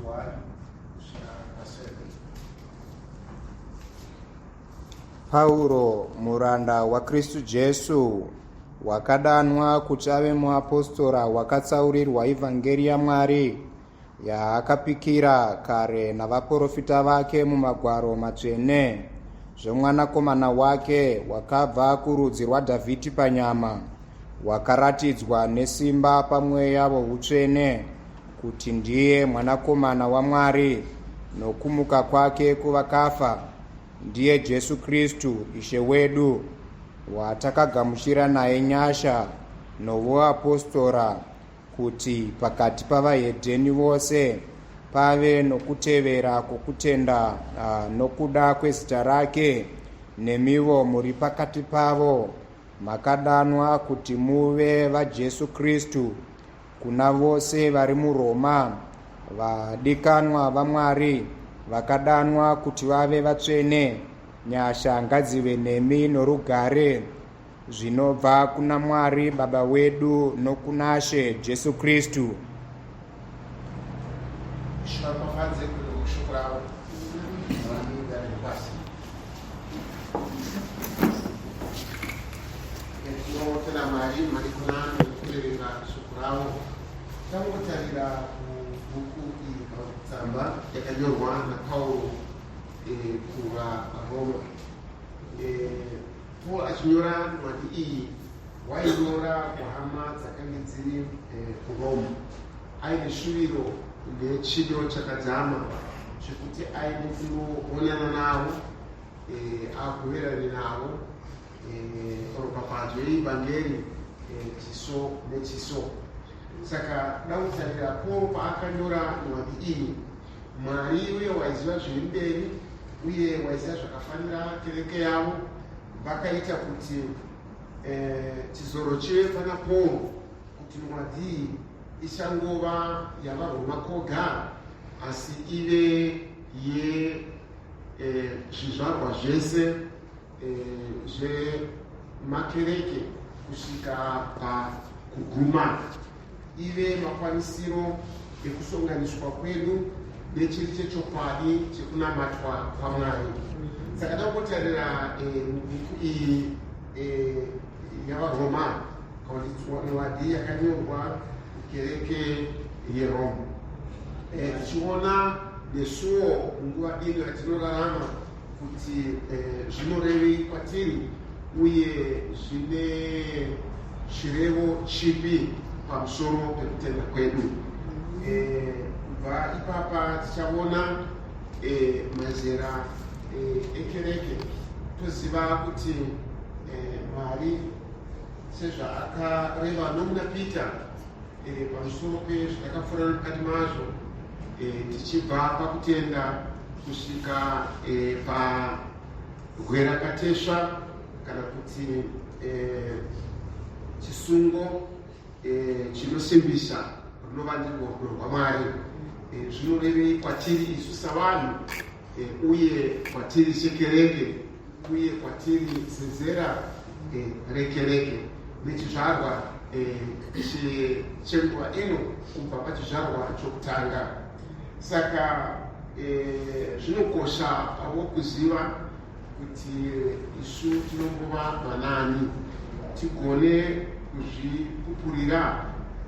1 kusvika pa7. Pauro, muranda waKristu Jesu, wakadanwa kuti ave muapostora wakatsaurirwa ivhangeri yaMwari yaakapikira kare navaporofita vake mumagwaro matsvene zvemwanakomana wake wakabva kurudzi rwaDhavhidhi panyama, wakaratidzwa nesimba pamweya woutsvene kuti ndiye mwanakomana waMwari nokumuka kwake kuvakafa, ndiye Jesu Kristu Ishe wedu, watakagamuchira naye nyasha novuapostora kuti pakati pavahedheni vose pave nokutevera kwokutenda nokuda kwezita rake, nemivo muri pakati pavo, makadanwa kuti muve vaJesu Kristu, kuna vose vari muRoma, vadikanwa vaMwari, vakadanwa kuti vave vatsvene, nyasha ngadzive nemi norugare zvinobva kuna Mwari Baba wedu nokunaShe Jesu Kristu. Shoko shoko ravo pasi. Tinotenda Mwari mari kuna nekuverenga shoko ravo. Tangotarira kubhuku iri tsamba yakanyorwa naPauro kuvaRoma. Paul achinyora mhati iyi wainyora kuhama dzakange dziri kuRoma. Aine shuviro nechido chakadzama chekuti aende kunoonana navo, agoverane navo ropafadzo yeivhangeri chiso nechiso. Saka da kutarira Paul paakanyora mhati iyi, Mwari uye waiziva zviri mberi uye waiziva zvakafanira kereke yavo, vakaita kuti chizoro chive pana Paul kuti mwadhi iyi isangova yavaRoma koga, asi ive yezvizvarwa zvese zvemakereke kusvika pakuguma, ive makwanisiro ekusonganiswa kwedu nechiri chechokwadi chekunamatwa kwaMwari. Saka tangotarira mubhuku iyi yavaRoma, kana kuti nwadhi yakanyorwa kukereke yeRoma, tichiona nesuwo nguva ino yatinorarama kuti zvinorevei kwatiri uye zvine chirevo chipi pamusoro pekutenda kwedu. Kubva ipapa tichaona mazera ekereke, toziva kuti Mwari sezvaakareva nomuna Peter pamusoro pezvatakapfuura mukati mazvo, tichibva pakutenda kusvika pagwerakatesva kana kuti chisungo chinosimbisa runova ndirwo rudo rwaMwari, zvinorevei kwatiri isu savanhu uye kwatiri sekereke uye kwatiri sezera rekereke nechizvarwa chenguva ino kubva pachizvarwa chokutanga. Saka zvinokosha pavo kuziva kuti isu tinombova vanani, tigone kuzvipupurira,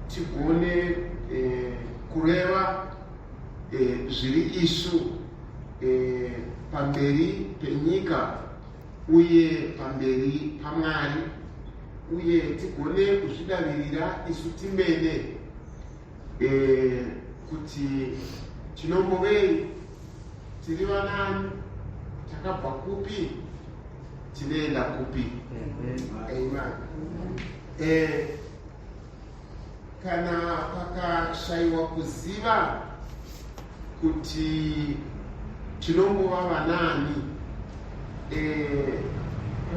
tigone kureva zviri isu pamberi penyika uye pamberi paMwari, uye tigone kuzvidavirira isu timene kuti tinombovei, tiri vanani, takabva kupi, tinoenda kupi. Amen. Kana pakashayiwa kuziva kuti tinombova vanani,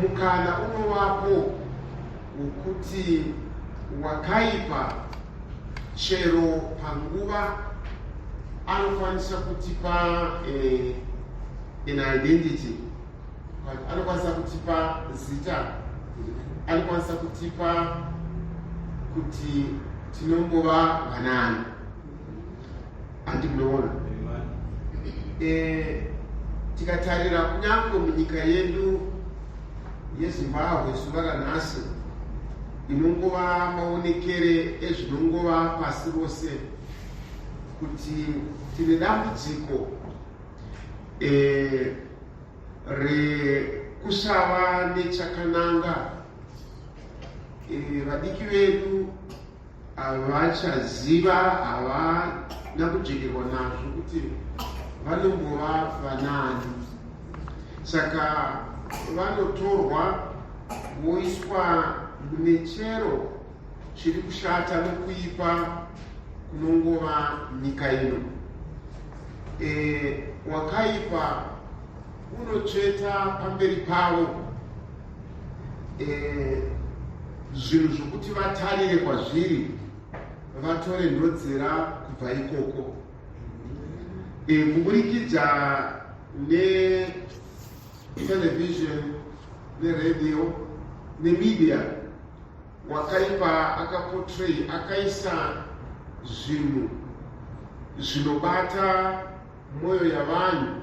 mukana unovapo wokuti wakaipa chero panguva anokwanisa kutipa an identity, anokwanisa kutipa zita, anokwanisa kutipa kuti tinombova vanani. Handi munoona? Tikatarira kunyange munyika yedu yeZimbabwe zuva ranhasi, inongova maonekere ezvinongova pasi rose, kuti tine dambudziko rekusava nechakananga. Vadiki vedu havachaziva, havana kujekerwa nazvo kuti vanombova vanaani. Saka vanotorwa voiswa mune chero chiri kushata nokuipa kunongova nyika ino. Wakaipa unotsveta pamberi pavo zvinhu zvokuti vatarire kwazviri, vatore nhodzera kubva ikoko, kuburikidza netelevision, neradio, nemedia. Wakaipa akaportray, akaisa zvinhu zvinobata mwoyo yavanhu,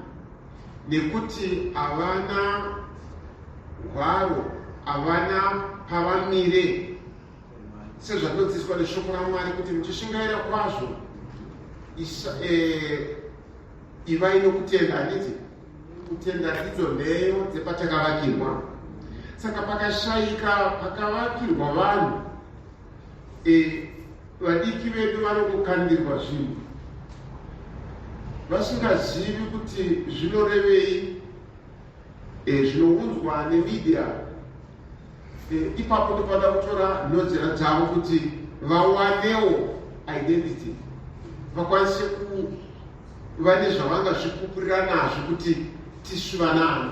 nekuti havana hwaro, havana pavamire, sezvatinodzidziswa neshoko raMwari kuti muchishingaira kwazvo, ivai nokutenda, handiti? Kutenda ndidzo nheyo dzepatakavakirwa. Saka pakashayika pakavakirwa vanhu, vadiki vedu vanokukandirwa zvinhu vasingazivi kuti zvinorevei, zvinounzwa nemedia. Ipapo tofanira kutora nhodzera dzavo kuti vawanewo identity, vakwanise kuva nezvavangazvipupurira nazvo kuti tisu vanani.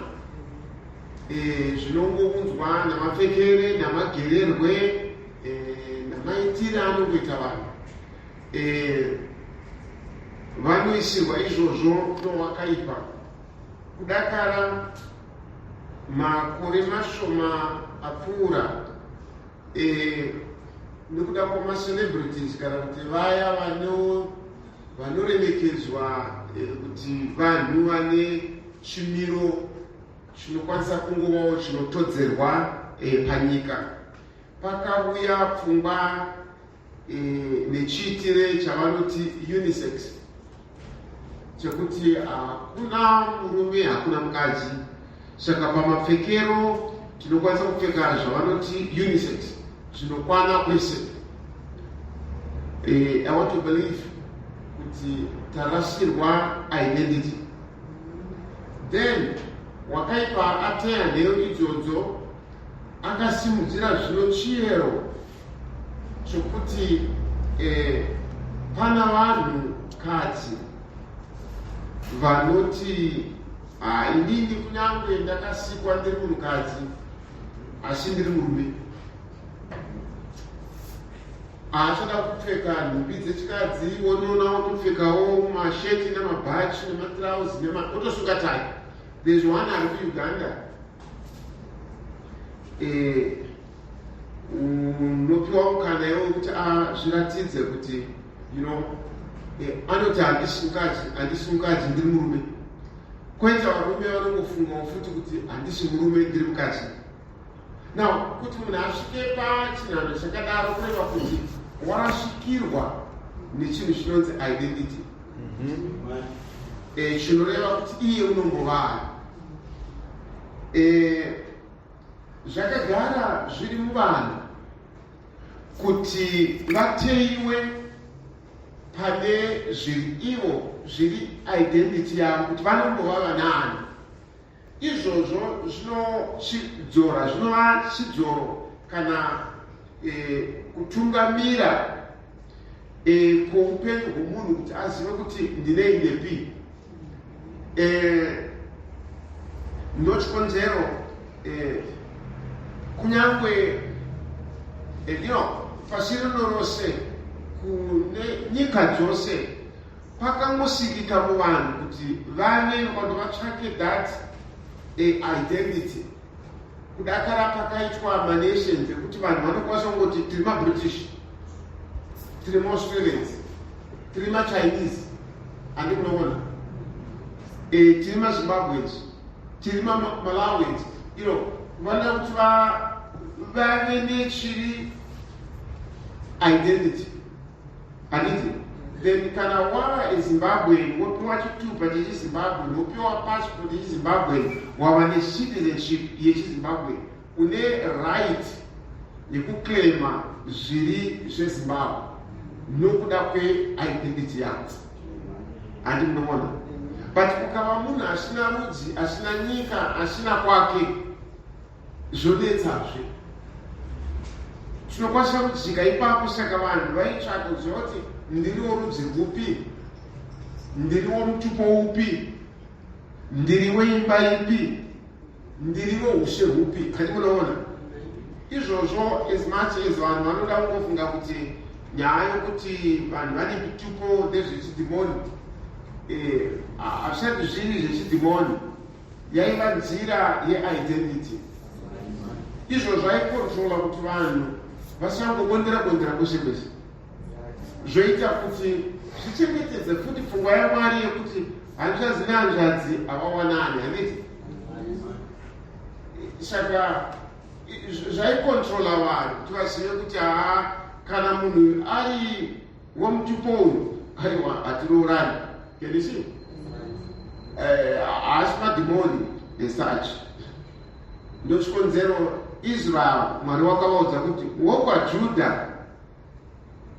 Zvinongounzwa namapfekere, namagererwe, namaitire anongoita vanhu, vanoisirwa izvozvo nowakaipa. Kudakara makore mashoma apfuura, nekuda kwamacelebrities kana kuti vaya vanoremekedzwa kuti vanhu vane chimiro chinokwanisa kungovawo chinotodzerwa panyika, pakauya pfungwa nechiitire chavanoti unisex, chekuti hakuna murume, hakuna mukadzi. Saka pamapfekero tinokwanisa kupfeka zvavanoti unisex, zvinokwana kwese. I want to believe kuti tarasirwa identity. Then wakaipa ateya nheyo idzodzo, akasimudzira zvino chiyero chokuti pana vanhu kadzi vanoti, "Ha, inini kunyange ndakasikwa ndiri munhukadzi, asi ndiri murume." Haachada kupfeka nhumbi dzechikadzi, wonoona wotopfekawo masheti nemabhachi nematrauzi, otosunga tai. There's one ari kuUganda, unopiwa mukana iwo wekuti azviratidze kuti anoti, "Handisi mukadzi, handisi mukadzi, ndiri murume." Kwoita varume vanongofungawo futi kuti, "Handisi murume, ndiri mukadzi." Now kuti munhu asvike pachinhano chakadaro, kureva kuti warasvikirwa nechinhu chinonzi identity, chinoreva kuti iye unombovani. Zvakagara zviri muvanhu kuti vateiwe pane zviri ivo, zviri identity yavo, kuti vanombova vanaani. Izvozvo zvinochidzora, zvinova chidzoro kana kutungamira kwoupenyu hwomunhu kuti azive kuti ndinei, ndepi. Ndochikonzero kunyange pasi rino rose, kune nyika dzose, pakangosikika muvanhu kuti vave vanhu vatsvake that identity. Kudakara pakaitwa manations ekuti vanhu vanokwanisa kungoti tiri maBritish, tiri maAustralians, tiri maChinese, handi kunoona. Tiri maZimbabweans, tiri maMalawians, vanoda kuti vave nechiri identity, handiti? Then kana wava eZimbabwean, wopiwa chitupa chechiZimbabwe, wopiwa passport yechiZimbabwe, wava necitizenship yechiZimbabwe, une right yekuclaima zviri zveZimbabwe nokuda kweidentity yako, handi munoona? But ukava munhu asina rudzi, asina nyika, asina kwake, zvodetsazve. Tinokwanisa kudzika ipapo. Saka vanhu vaitsvaka kuziva kuti ndiriwo rudzi rwupi, ndiriwo mutupo upi, ndiri weimba ipi, ndiri weushe hupi, handi munoona izvozvo? As much as vanhu vanoda kungofunga kuti nyaya yokuti vanhu vane mitupo ndezvechidhimoni, hazvisati zviri zvechidhimoni. Yaiva nzira yeidentity. Izvo zvaikontrola kuti vanhu vasangobondera bondera kwese kwese, zvoita kuti zvichengetedze futi pfungwa yaMwari yekuti hanzvadzi nehanzvadzi havawanani, handiti? Saka zvaikontrola vanhu kuti vazive kuti haa, kana munhu ari wemutupo uyu, aiwa, hatiroorani. Can you see? Haasi madhimoni as such. Ndochikonzero Israel, Mwari wakavaudza kuti wokwaJudha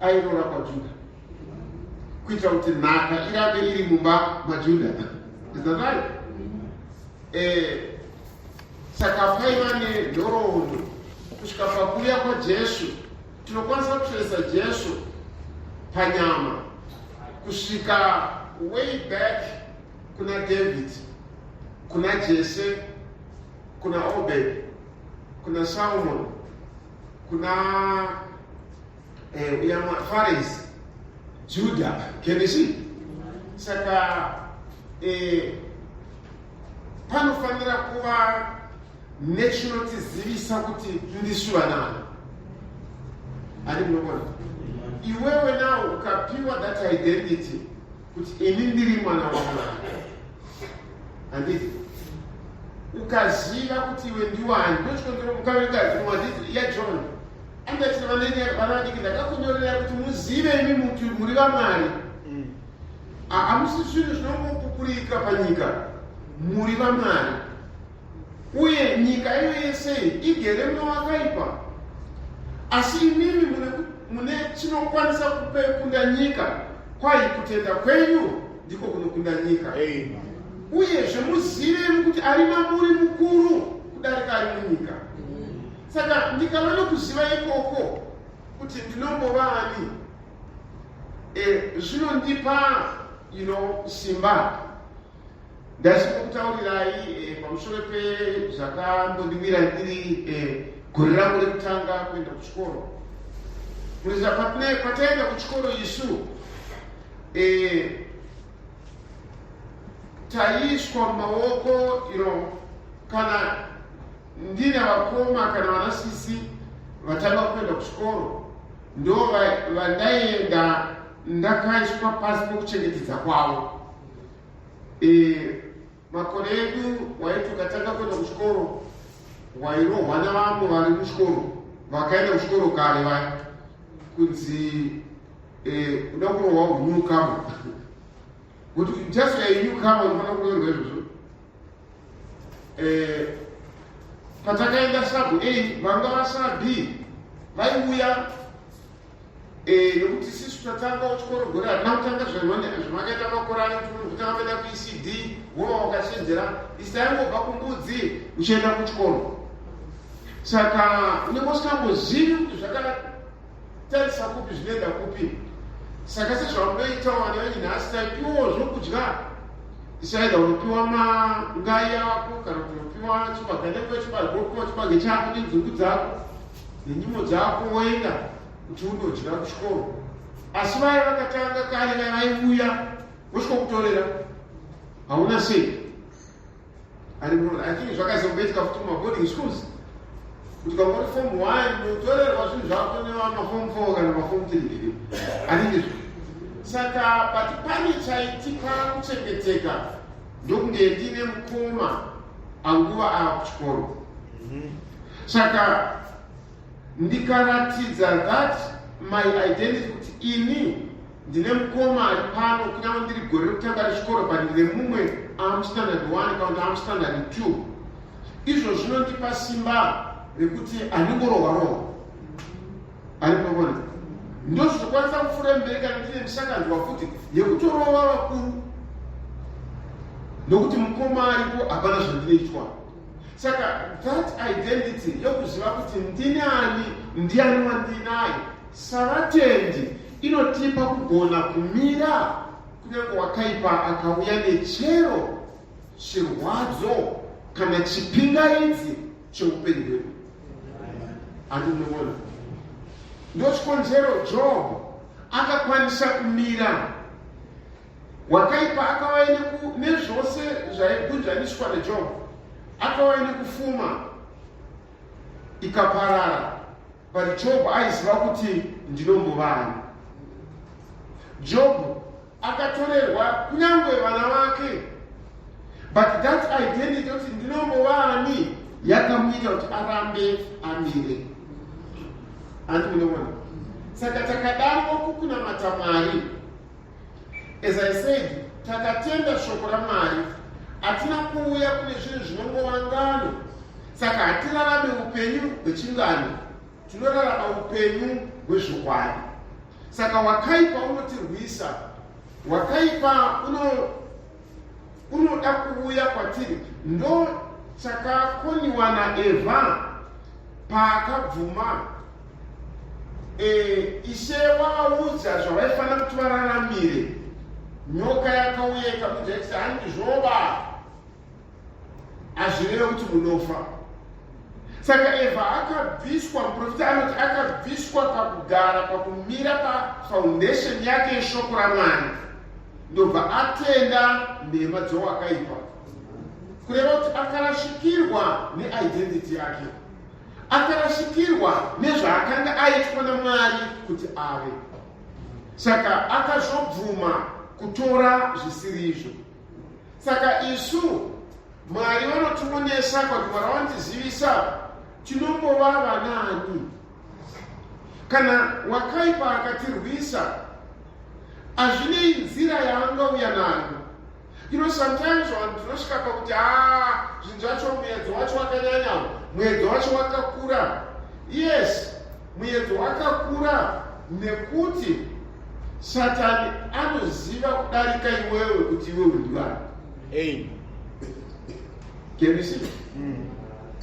airoora kwaJudha, kuitira kuti nhaka irambe iri mumba maJudha. Is that right? Saka paiva nenhoroondo kusvika pakuuya kwaJesu. Tinokwanisa kutarisa Jesu panyama kusvika way back kuna David, kuna Jese, kuna Obed, kuna Salmon, kuna Fares, Judah. Can you see? Saka panofanira kuva nechinotizivisa kuti ndisu vanani, handi munogona? Iwewe nawo ukapiwa that identity kuti ini ndiri mwana waMwari, handiti? Ukaziva kuti iwe ndiwani, ndochikonzero mukaverenga mwadzidzi yaJohn, andati vana vadiki, ndakakunyorera kuti muzive imi muti muri vaMwari. Hamusi zvinhu zvinongopupurika panyika, muri vaMwari, uye nyika iyo yese igere muna wakaipa, asi imimi mune chinokwanisa kukunda nyika. Kwai kutenda kwenyu ndiko kunokunda nyika. Uyezve muzivemi kuti ari mamuri mukuru kudarika ari munyika. Saka ndikava nokuziva ikoko kuti ndinombovani, zvinondipa simba. Ndasimbokutaurirai pamusoro pezvakambondiwira ndiri gore rangu rekutanga kuenda kuchikoro. Munoziva, pataenda kuchikoro isu, taiiswa mumaoko, kana ndine vakoma kana vanasisi vatanga kuenda kuchikoro, ndo vandaienda ndakaiswa pasi pokuchengetedza kwavo. Makore edu waiti ukatanga kuenda kuchikoro, wairohwa nevamwe vari muchikoro vakaenda kuchikoro kare vaya, kunzi uda kurohwa unewcomer, kuti just a newcomer unofanira kuroverwa izvozvo. Patakaenda sub A, vanga vasub B vaiuya, nokuti sisu tatanga chikoro gore, hatina kutanga zvamakaita makore ano kutanga kuenda kuECD, wova wakachenjera. Isi taingobva kumbudzi uchienda kuchikoro, saka unenge usingambozivi kuti zvakatarisa kupi, zvinoenda kupi. Saka sezvamunoita vana venyu nhasi, taipiwawo zvokudya. Isaida unopiwa mangai ako kana kuti unopiwa chibage, chibage, wopiwa chibage chako nenzungu dzako nenyimo dzako, woenda kuti undodya kuchikoro. Asi vaya vakatanga kare vaya vaiuya vosvika kutorera, hauna sei. I think zvakazomboitika futi mumaboarding schools kuti kangori form 1, unotorerwa zvinhu zvako nevamaform 4 kana maform 3, handizvo? Saka but pane chaitika kuchengeteka. Ndokunge ndine mukoma anguva ava kuchikoro. Saka ndikaratidza that my identity kuti ini ndine mukoma ari pano, kunyange ndiri gore rekutanga rechikoro, but ndine mumwe amustandard 1 kana kuti amustandard 2, izvo zvinondipa simba rekuti handingorohwa rohwa. Aripavona ndozvinokwanisa kupfuura mberi kana ndine misakanzwa futi yekutorova vakuru, nokuti mukoma aripo, hapana zvandinoitwa. Saka that identity yokuziva kuti ndini ani, ndiani wandinaye savatendi, inotipa kugona kumira kunyange wakaipa akauya nechero chirwadzo kana chipingaidzi cheupenyu hwedu. Andinoona ndochikonzero Job akakwanisa kumira. Wakaipa akauya nezvose zvaigunzvaniswa neJob, akauya nekufuma ikaparara, but Job aiziva kuti ndinombovani. Job akatorerwa kunyange vana vake, but that identity kuti ndinombovani yakamuita kuti arambe amire. Handi munoona? Saka takadanwa kukunamata Mwari. As I said, takatenda shoko raMwari, hatina kuuya kune zvinhu zvinongova ngano. Saka hatirarame upenyu hwechingano, tinorarama upenyu hwezvokwadi. Saka wakaipa unotirwisa, wakaipa unoda kuuya kwatiri. Ndo chakakoniwa naEvha paakabvuma. Ishe wavaudza zvavaifanira kuti vararamire. Nyoka yakauya ikamudza ikati, "Handizvoba, hazvireve kuti munofa." Saka Evha akabviswa, muprofita anoti akabviswa pakugara, pakumira pafoundation yake yeshoko raMwari, ndobva atenda nhema dzowakaipa, kureva kuti akarashikirwa neidentity yake, akarashikirwa nezvaakanga aitwa naMwari kuti ave. Saka akazobvuma kutora zvisiri izvo. Saka isu Mwari vanotionesa kuti Mwari vanotizivisa tinombova vanani. Kana wakaipa akatirwisa, hazvinei nzira yaangauya nayo. Sometimes vanhu tinosvika pakuti, a, zvinhu zvacho, muedzo wacho wakanyanya, muedzo wacho wakakura. Yes, muedzo wakakura nekuti Satani anoziva kudarika iwewe kuti iwewe ndiwani. Can you see?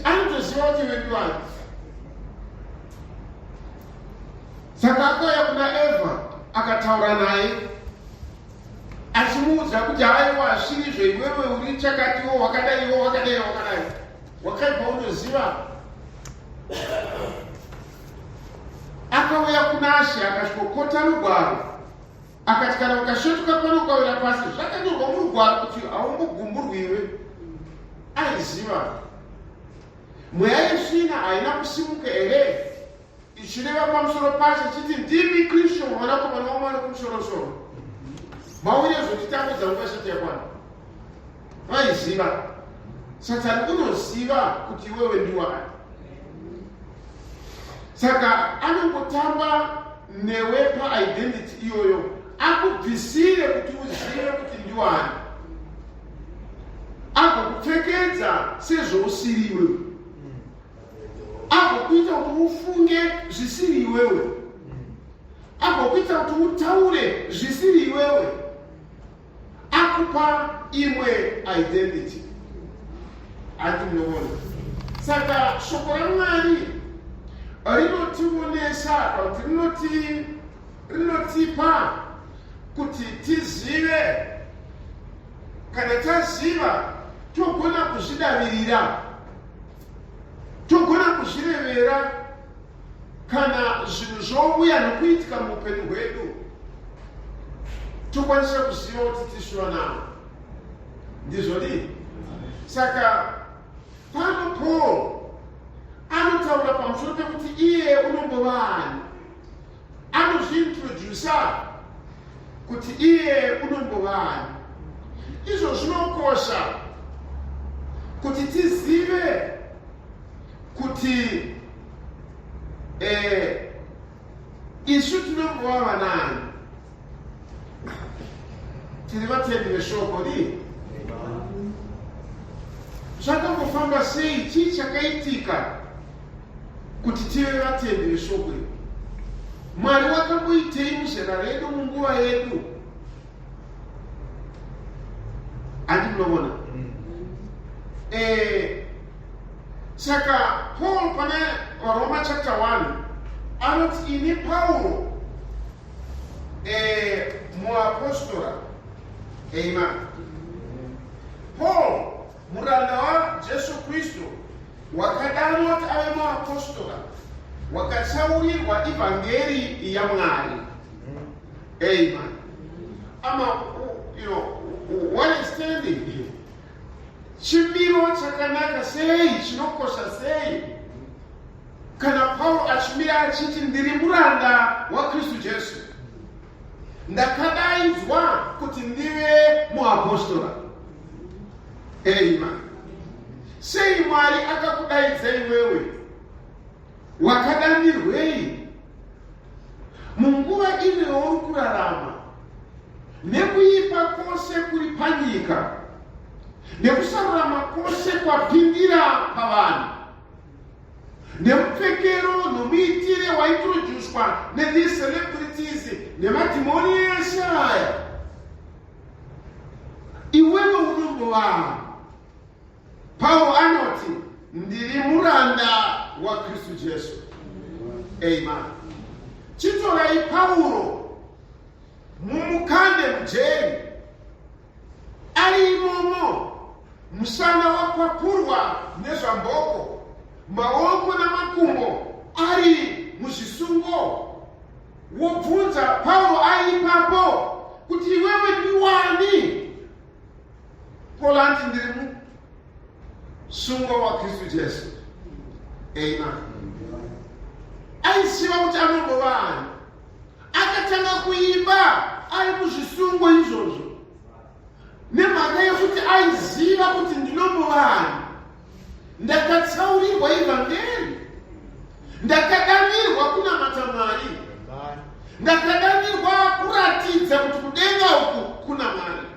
Anotoziva kuti iwe ndiwani. Saka akauya kuna Eva, akataura naye achimuudza kuti, "Haiwa, hazvirizvo, iwewe uri chakatiwo, wakadaiwo, wakadai, wakadai." Wakaipa unoziva. Akauya kuna Ashe, akasvikokota rugwaro, akati, "Kana ukasvetuka pano ukawira pasi, zvakanyorwa murugwaro kuti haumbogumburwiwe." Aiziva. Mweya yesvina haina kusimuka here ichireva pamusoro pacho ichiti, "Ndimi Kristu, mwanakomana waMwari kumusorosoro, mauye zvotitambudza nguva isati yakwana"? Vaiziva. Satani unoziva kuti iwewe ndiwani, saka anongotamba newe paidentity iyoyo, akubvisire kuti uzive kuti ndiwani, agokupfekedza sezvousiri iwewe, agokuita kuti ufunge zvisiri iwewe, agokuita kuti utaure zvisiri iwewe, akupa imwe identity. Ati munoona? Saka shoko raMwari rinotionesa kana kuti rinotipa kuti tizive. Kana taziva, togona kuzvidavirira, togona kuzvirevera kana zvinhu zvouya nokuitika muupenyu hwedu, tokwanisa kuziva kuti tisu vanavo. Ndizvo dii? Saka pano Paul anotaura pamusoro pekuti iye unombova ani, anozviintrodusa kuti iye unombova ani. Izvo zvinokosha kuti tizive kuti eh, isu tinombova vanaani. Tiri vatendi veshoko rii? Zvakambofamba sei? Chii chakaitika kuti tive vatendi veshoko iri? Mwari wakamboitei muzera redu, munguva yedu? Handi munoona? Saka Paul pane Roma chapter 1 anoti, ini Pauro, muapostora, amen, Paul muranda waJesu Kristu, wakadanwa kuti ave muapostora, wakatsaurirwa ivhangeri yaMwari. Amen. Ama, what is standing? Chimiro chakanaka sei, chinokosha sei, kana Pauro achimira achiti, ndiri muranda waKristu Jesu, ndakadaidzwa kuti ndive muapostora. Amen. Sei Mwari akakudaidza iwewe? Wakadanirwei munguva ino yauri kurarama, nekuipa kwose kuri panyika, nekusarurama kwose kwapindira pavanhu, nemupfekero nomuitire waintroducwa nethese celebrities nemadhimoni ese aya? Iwewe unombovana? Pauro anoti, ndiri muranda waKristu Jesu. Amen. Chitorai Pauro mumukande mujeri, ari imomo, musana wakwapurwa nezvamboko, maoko namakumbo ari muzvisungo, wobvunza Pauro ari ipapo kuti, iwewe ndiwani? Paul anti, ndiri musungwa waKristu Jesu. Amen. Aiziva kuti anombova ani. Akatanga kuimba ari muzvisungo izvozvo nemhaka yekuti aiziva kuti ndinombova ani, ndakatsaurirwa ivhangeri, ndakadanirwa kunamata Mwari, ndakadanirwa kuratidza kuti kudenga uku kuna Mwari.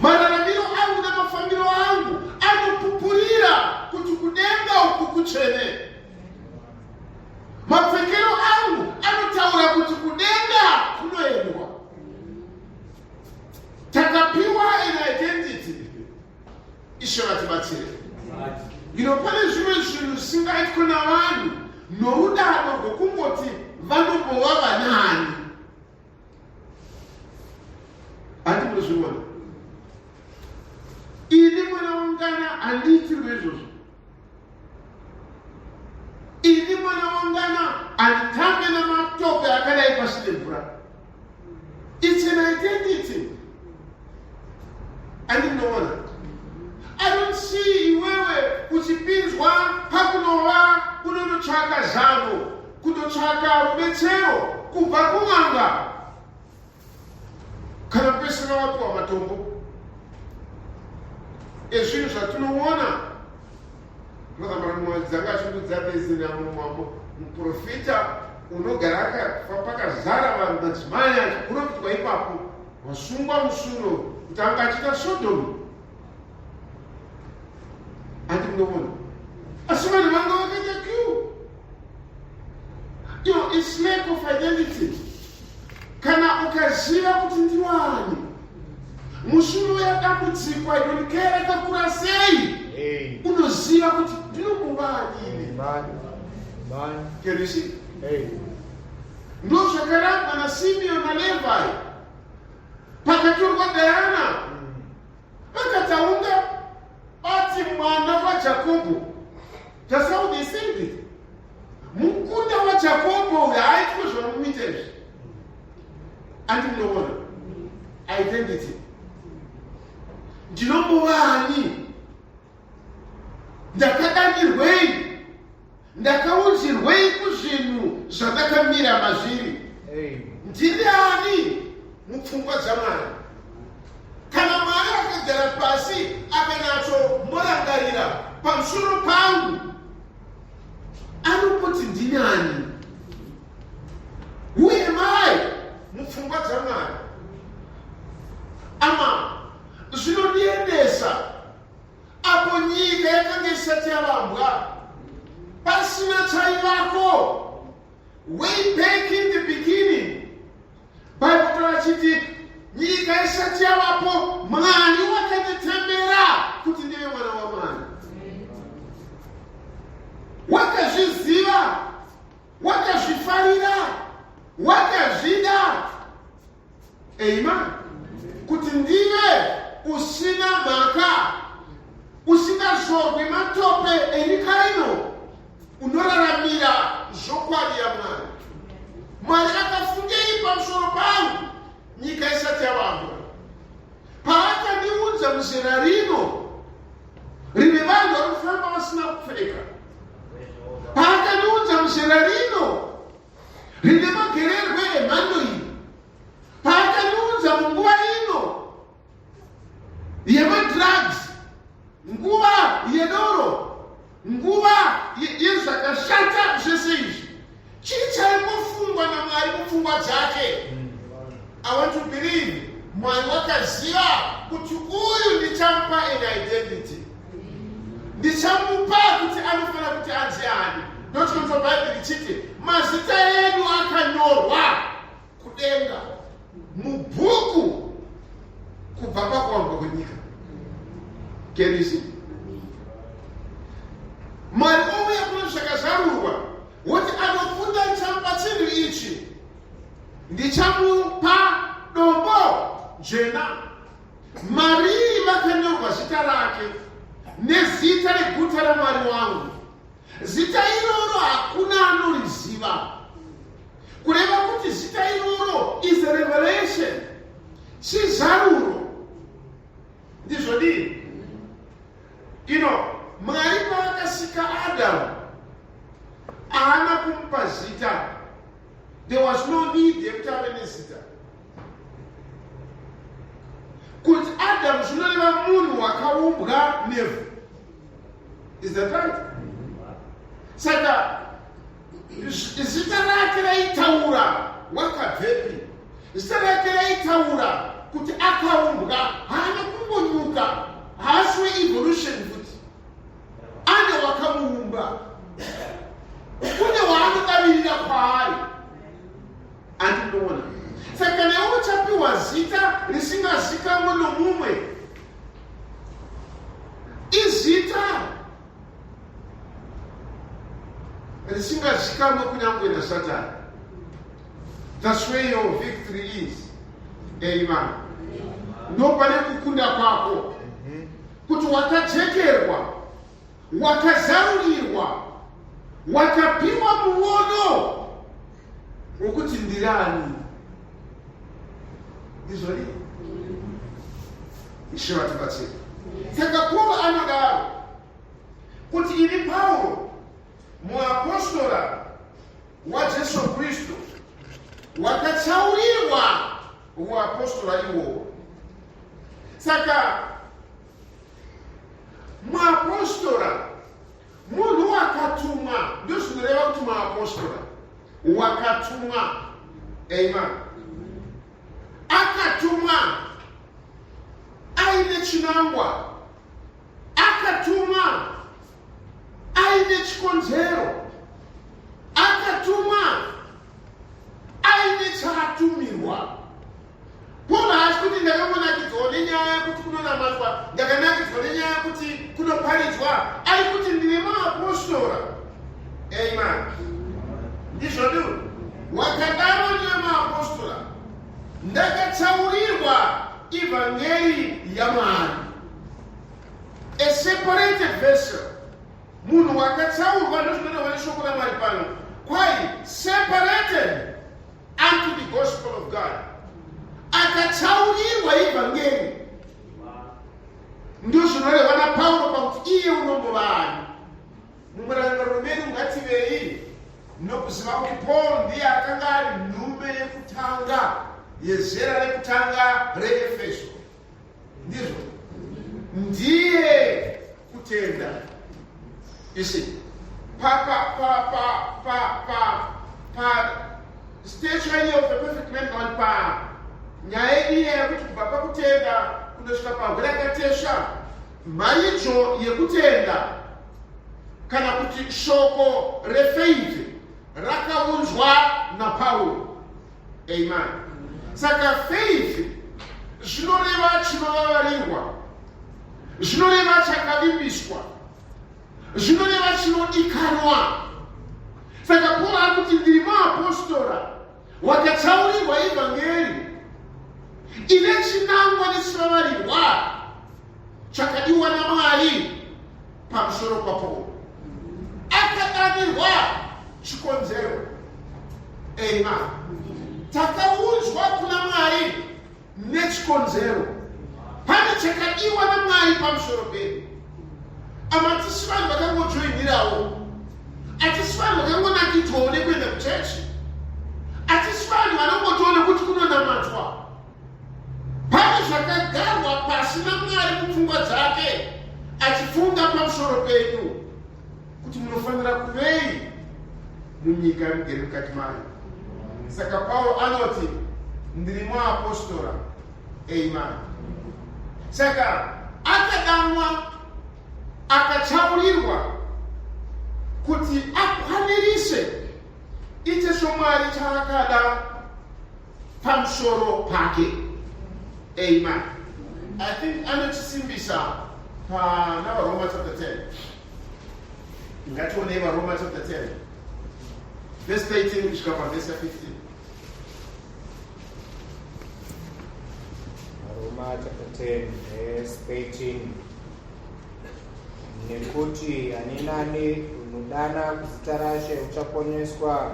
Mararamiro angu namafambiro angu anopupurira kuti kudenga uku kutsvene. Mapfekero angu anotaura kuti kudenga kunoendwa. Takapiwa an identity. Ishe vatibatsire. Pane zvimwe zvinhu zvisingaitwe navanhu noudado rwokungoti vanombova vanani. Handi munozviona? Ini mwana wangana handiitirwe izvozvo. Ini mwana wangana handitambe namatope akadai pasi nemvura. It's an identity. Handi munoona? I don't see iwewe uchipinzwa pakunova kunonotsvaka zano, kunotsvaka rubetsero kubva kun'anga, kana pesina wapiwa matombo ezvinhu zvatinoona. Dzanga achikudza bezina muprofita unogara akafa, pakazara vanhu, madzimai achiprofitwa ipapo, wasungwa musuno kuti anga achiita sodomu. Handi munoona? Asi vanhu vanga vakaita queue. It's lack of identity. Kana ukaziva kuti ndiwani, musuno yadambudziko, I don't care rakakura sei, unoziva kuti ndinombovani. Can you see? Ndo zvakarambwa naSimeon naLevi pakatorwa Diana. Vakataunga bati mwana waJakobho. That's how they said it. Mukunda waJakobho uyu haaitwe zvavamuita izvi. Andi munoona? Identity. Ndinombovani? Ndakadanirwei? Ndakaudzirwei kuzvinhu zvandakamira mazviri? Ndiri ani mupfungwa dzaMwari? Kana Mumborangarira pamusoro pangu. Anomboti ndini ani? Who am I mupfungwa dzaMwari? Ama zvinondiendesa apo nyika yakanga isati yavambwa, pasina chaivako, way back in the beginning. Bible rachiti nyika isati yavapo, Mwari wakanditembera kuti ndive mwana waMwari. Wakazviziva, wakazvifarira, wakazvida, amen, kuti ndive usina mhaka, usingazorwi matope enyika ino, unoraramira zvokwadi yaMwari. Mwari akafungei pamusoro pangu nyika isati yavambwa, paakandiudza muzera rino rine vanhu vari kufamba vasina kupfeka, paakandiudza muzera rino rine magererwe emhando iyi, paakandiudza munguva ino yemadrugs, nguva yedoro, nguva yezvakashata zvese izvi, chii chaimbofungwa naMwari mupfungwa dzake? I want to believe Mwari wakaziva kuti uyu ndichamupa an identity, ndichamupa kuti anofanira kuti anzi ani. Ndochikonzwa Bhaibheri richiti mazita edu akanyorwa kudenga mubhuku kubva pakuwambwa kwenyika. Can you see? Mwari ouya kuno zvakazarurwa, woti anofunda ndichamupa chinhu ichi, ndichamupa dombo jena, mariri makanyorwa zita rake nezita reguta raMwari wangu. Zita iroro hakuna anoriziva, kureva kuti zita iroro is a revelation, chizaruro. Ndizvodii ino? Mwari paakasika Adamu, haana kumupa zita. There was no need yekuti ave nezita. Kuti Adamu zvinoreva munhu wakaumbwa nevhu. Is that right? Saka zita rake raitaura wakabvepi, zita rake raitaura kuti akaumbwa, haana kungonyuka, haasi weevolution futi, ane wakamuumba, kune waanodavirira kwaari. Andinoona saka newe uchapiwa zita risingazikamwe nomumwe, izita risingazikamwe kunyange naSatani. That's where your victory is, amen. Ndo pane kukunda kwako, kuti wakajekerwa, wakazarurirwa, wakapiwa muono wokuti ndirani. Ndizvoni, Ishe vatibatsire. Saka Pauro anodaro kuti ini Pauro, muapostora waJesu Kristu, wakatsaurirwa uapostora iwowo. Saka muapostora munhu wakatumwa, ndozvinoreva kuti muapostora wakatumwa, amen. Akatumwa aine chinangwa, akatumwa aine chikonzero, akatumwa aine chaatumirwa. Paul haasi kuti ndakangonakidzwawo nenyaya yekuti kunonamatwa, ndakanakidzwa nenyaya yekuti kunoparidzwa. Ari kuti ndine maapostora, amen. Ndizvo wakadaro, ndine maapostora, ndakatsaurirwa ivhangeri yaMwari, a separated vessel, munhu wakatsaurwa. Ndozvinorehwa neshoko raMwari pano, kwai separated unto the gospel of God, akatsaurirwa ivhangeri. Ndozvinorehwa naPauro pakuti iye unombova ani. Mumurangariro medu ngativei nokuziva kuti Paul ndiye akanga ari nhume yekutanga yezera rekutanga reEfeso. Ndizvo, ndiye. Kutenda. You see, pa pa pa pa pa pa pa stature of a perfect man kana pa nyaya iye yekuti kubva pakutenda kundosvika pahwere yakatesva mharidzo yekutenda kana kuti shoko refaith rakaunzwa naPauro. Amen. Saka faith zvinoreva chinovavarirwa, zvinoreva chakavimbiswa, zvinoreva chinodikanwa. Saka Paul ari kuti ndiri muapostora wakatsaurirwa ivhangeri ine chinangwa nechivavarirwa chakadiwa naMwari pamusoro paPaul. Akadanirwa chikonzero. Amen. Takaunzwa kuna Mwari nechikonzero. Pane chakadiwa naMwari pamusoro pedu. Ama hatisi vanhu vakangojoinirawo, hatisi vanhu vakangonakidzwawo nekuenda kuchechi, hatisi vanhu vanongotoona kuti kunonamatwa. Pane zvakagarwa pasi naMwari mupfungwa dzake achifunga pamusoro penyu kuti munofanira kuvei munyika yamugere mukati mayo. Saka Pauro anoti ndiri muapostora. Amen. Saka akadanwa akatsaurirwa kuti akwanirise iche choMwari chaakada pamusoro pake. Amen. I think anochisimbisa pana VaRoma chapter 10. Ngationei VaRoma chapter 10 verse 13 kusvika pavhesi ya 15. Roma chapter 10 verse 13. Nekuti ani nani unodana kuzita raShe uchaponeswa.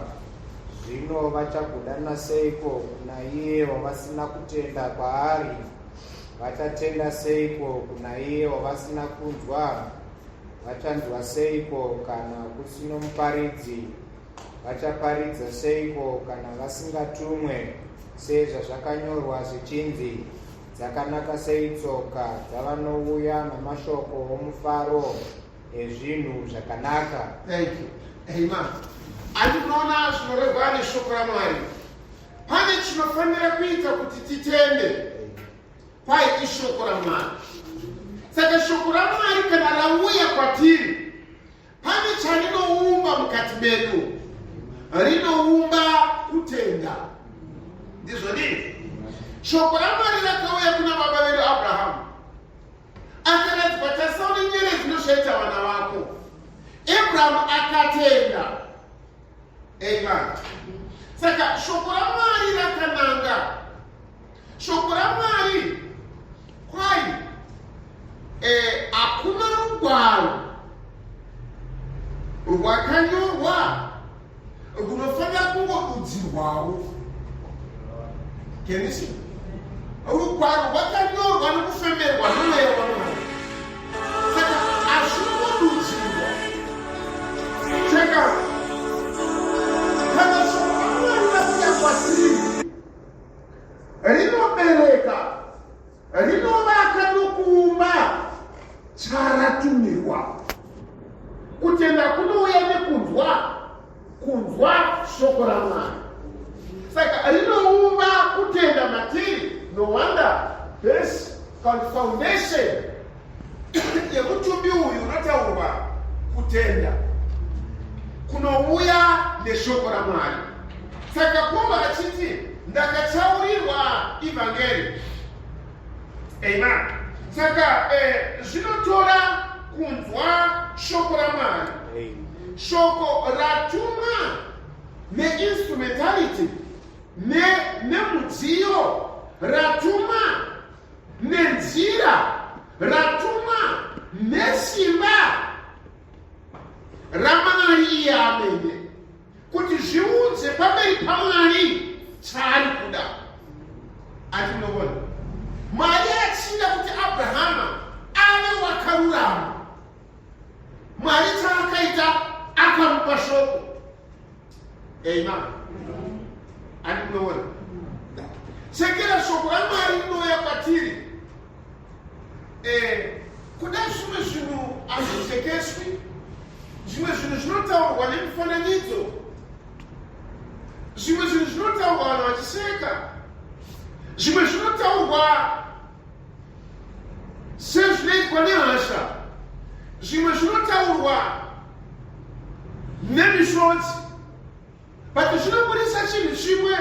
Zvino vachagudana seiko kuna iye wavasina kutenda kwaari? Vachatenda seiko kuna iye wavasina kunzwa? Vachanzwa seiko kana kusino muparidzi? Vachaparidza seiko kana vasingatumwe? Sezvazvakanyorwa zvichinzi, Dzakanaka sei tsoka dzavanouya namashoko omufaro ezvinhu zvakanaka. Thank you. Amen. Andinoona zvinorehwa neshoko raMwari. Pane chinofanira kuita kuti titende. Kwai ishoko raMwari. Saka shoko raMwari kana rauya kwatiri, pane charinoumba mukati medu. Rinoumba kutenda. Ndizvo dii? Shoko raMwari rakauya kuna baba vedu Abrahamu. Akaradzwa tarisa une nyeredzi ndozvaita vana vako. Abrahamu akatenda. Amen. Saka shoko raMwari rakananga. Shoko raMwari kwai hakuna rugwaro rwakanyorwa runofanira kungodudzirwawo. Can you see? Rugwaro rwakanyorwa nokufemerwa nomweya waMwari. Saka hazvingodudzirwa. Saka kana shoko raMwari rauya kwatiri rinobereka, rinovaka nokuumba charatumirwa. Kutenda kunouya nekunzwa, kunzwa shoko raMwari. Saka rinoumba kutenda matiri. No wonder base foundation yemutumbi uyu unotaurwa kutenda kunouya neshoko raMwari. Saka Paul achiti ndakatsaurirwa ivhangeri. Amen. Saka zvinotora kunzwa shoko raMwari. Shoko ratumwa neinstrumentality nemudziyo ratumwa nenzira ratumwa nesimba raMwari iye amene kuti zviunze pamberi paMwari chaari kuda. Ati munoona Mwari achida kuti Abrahama ave wakarurama, Mwari chaakaita akamupa shoko. Amen. Ati munoona chekera shoko raMwari rinouya kwatiri. Kuda zvimwe zvinhu zvinotaurwa nemifananidzo, zvimwe zvinhu zvinotaurwa vanhu vachiseka, zvimwe zvinotaurwa sezvinoitwa nehasha, zvimwe zvinotaurwa nemisodzi, but zvinobudisa chinhu chimwe.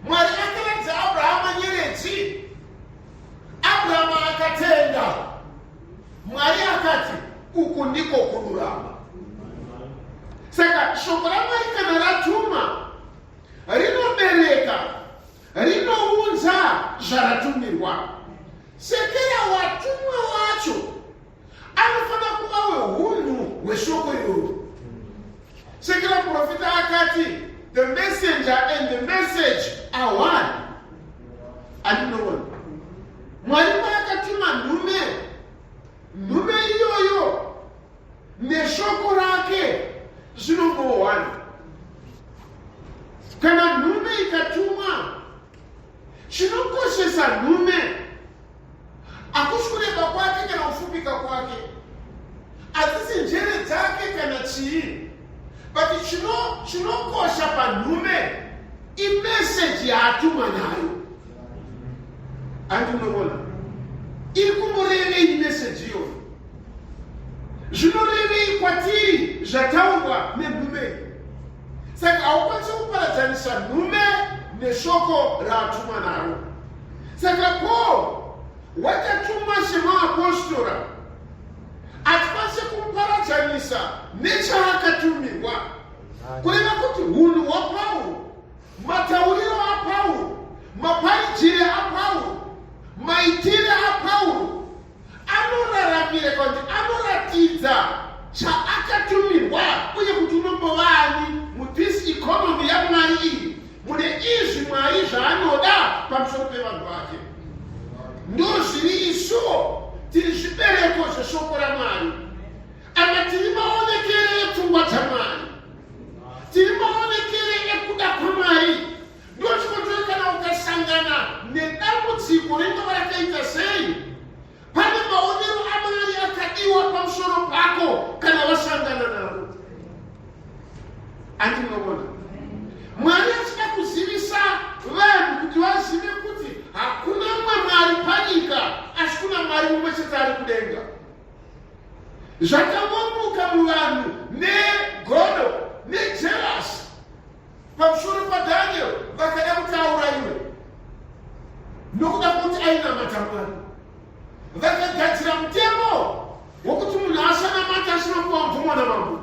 Mwari akaratidza Abrahama nyeredzi, Abrahama akatenda, Mwari akati uku ndiko kururama. Saka shoko raMwari kana ratuma rinobereka, rinounza zvaratumirwa. Sekera watumwa wacho anofanira kuva wehunhu hweshoko iroro. Sekera muprofita akati the messenger and the message are one. Andinoona Mwari paakatuma nhume, nhume iyoyo neshoko rake zvinongowana. Kana nhume ikatumwa, chinokoshesa nhume hakusi kureba kwake kana kufupika kwake, hadzisi njere dzake kana chii, but chinokosha panhume imeseji yaatumwa nayo. Andinoona iri kumborevei meseji iyoyo, zvinorevei kwatiri zvataurwa nenhume. Saka haukwanisi kuparadzanisa nhume neshoko raatumwa naro. Saka Paul wakatumwa semaapostora hatikwanisi kumuparadzanisa nechaakatumirwa, kureva kuti hunhu hwaPauro, matauriro aPauro, maparidzire aPauro, maitire aPauro anoraramira kana kuti anoratidza chaakatumirwa uye kuti unombovani muthis economy yaMwari iyi mune izvi Mwari zvaanoda pamusoro pevanhu vake. Ndozviri isuwo tiri zvibereko zveshoko raMwari, apa tiri maonekere epfungwa dzaMwari, tiri maonekere ekuda kwaMwari. Ndochikotori kana ukasangana nedambudziko ringava rakaita sei, pane maonero aMwari akadiwa pamusoro pako kana wasangana naro. Andinoona Mwari achida kuzivisa vanhu kuti vazive kuti hakuna mumwe Mwari panyika asi kuna Mwari mumwe chete ari kudenga. Zvakangomuka muvanhu negodo nejelasi pamusoro paDaniel, vakada kuti aurayiwe nokuda kwekuti ainamata Mwari. Vakagadzira mutemo wokuti munhu asanamata asina kuva mvumo namambo,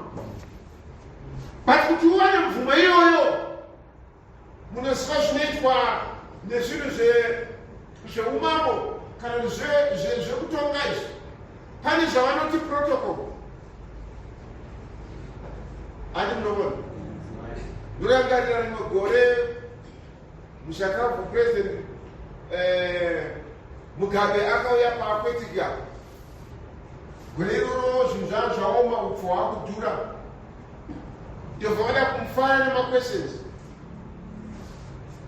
but kuti uwane mvumo iyoyo, munoziva zvinoitwa nezvinhu zveumambo kana zvekutonga izvi, pane zvavanoti protocol. Andi munoona, ndorangarira rimwe gore mushakabvu President Mugabe akauya paAquatica. Gore iroro zvinhu zvanga zvaoma, upfu hwakudhura, ndobva vada kumufara nemaquestions.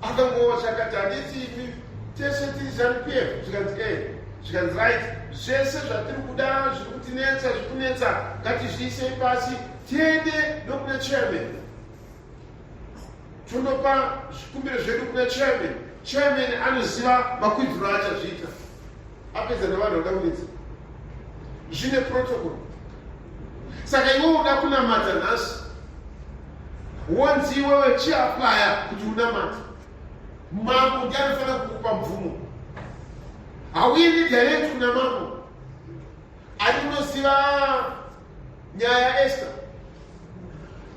Akangova chakati, handiti imi tese tiri ZANU PF? Zvikanzi e, zvikanzi right, zvese zvatiri kuda zviri kutinetsa, zviri kunetsa, ngatizviisei pasi tiende nokuna chairman, tondopa zvikumbiro zvedu kuna chairman. Chairman anoziva makwidziro achazviita, apedza nevanhu vada kunetsa. Zvine protocol. Saka iwe uda kunamata nhasi, wonzi iwewe chiaplaya kuti unamate, mambo ndiye anofanira kukupa mvumo. Hauendi direct kuna mambo. Ati unoziva nyaya yaEsther,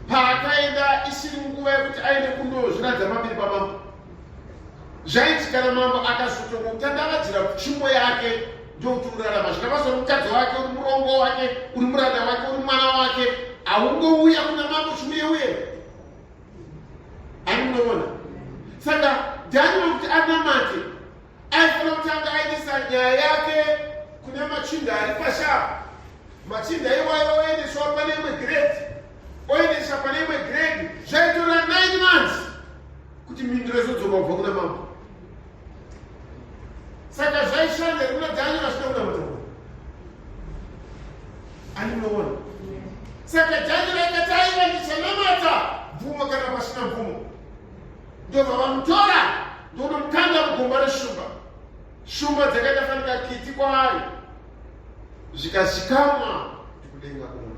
paakaenda isiri nguva yekuti aende kundozviradza mambiri pamambo, zvainzi kana mambo akazotongotandavadzira tsvimbo yake ndokuti urarama. Zvina basa uri mukadzi wake, uri murongo wake, uri muranda wake, uri mwana wake, haungouya kuna mambo chiuye uye. Ani munoona? Saka Daniel kuti anamate aifanira kutanga aendesa nyaya yake kune machinda ari pashapo. Machinda iwayo oendeswa pane imwe grade, oendesa pane imwe grade. Zvaitora 9 months kuti mhinduro izodzoka kubva kuna mambo. Saka zvaishanda kuna Daniel asina kunamata. Andinoona. Saka Dhanieri akati, aiwa, ndichanamata mvumo kana pasina mvumo. Ndobva vamutora, ndokunomukanda mugomba reshumba. Shumba dzakaita fanika kiti kwaari, zvikazikamwa kudenga kuno.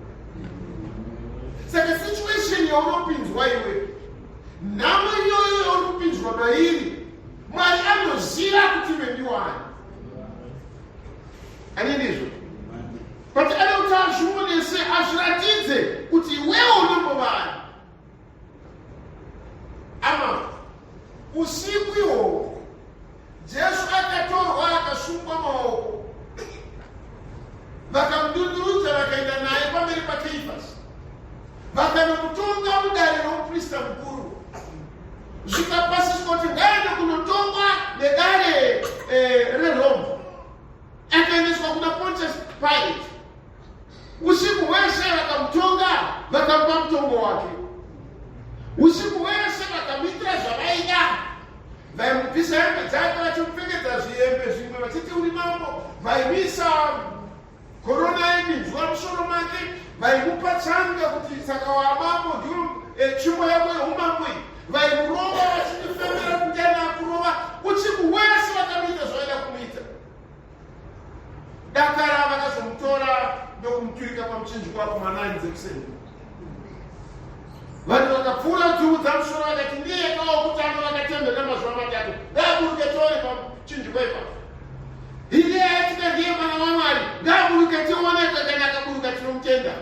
Saka situation yaunopinzwa iwe, nhamo iyoyo yaunopinzwa mairi, Mwari anoziva kuti iwe ndiwani ani. Ndizvo, but ane kuti azvionese, azviratidze kuti iwewo unombovani. Ama usiku ihwohwo Jesu akatorwa, akasungwa maoko, vakamudundurudza, vakaenda naye pamberi paKeifasi, vakanomutonga mudare romuprista mukuru. Zvikapasiswa kuti ngaende kunotongwa nedare reRome. Akaendeswa kuna Pontius Pilate. Usiku hwese vakamutonga, vakamupa mutongo wake. Usiku hwese vakamuitira zvavaida. Vaimubvisa hembe dzake, vachimupfekedza zvihembe zvimwe, vachiti, "Uri mambo." Vaimisa korona yeminzwa musoro make. Vaimupa tsanga kuti, "Saka wamambo, ndiyo tsvimbo yako yeumambo iyi." Vaimurova vachindifemera kuti ana kurova. Usiku hwese vakamuita zvavaida kumuita. Dakara vakazomutora ndokumuturika pamuchinjikwa kuma9 dzekuseni. Vanhu vakapfuura dzungudza musoro, vakati, "Ndiye kawo kutanga vakatembera mazuva 3, ngaaburuke tione pamuchinjikwa ipapo. Iye aitika ndiye mwana waMwari, ngaaburuke tione, kana akaburuka tinomutenda."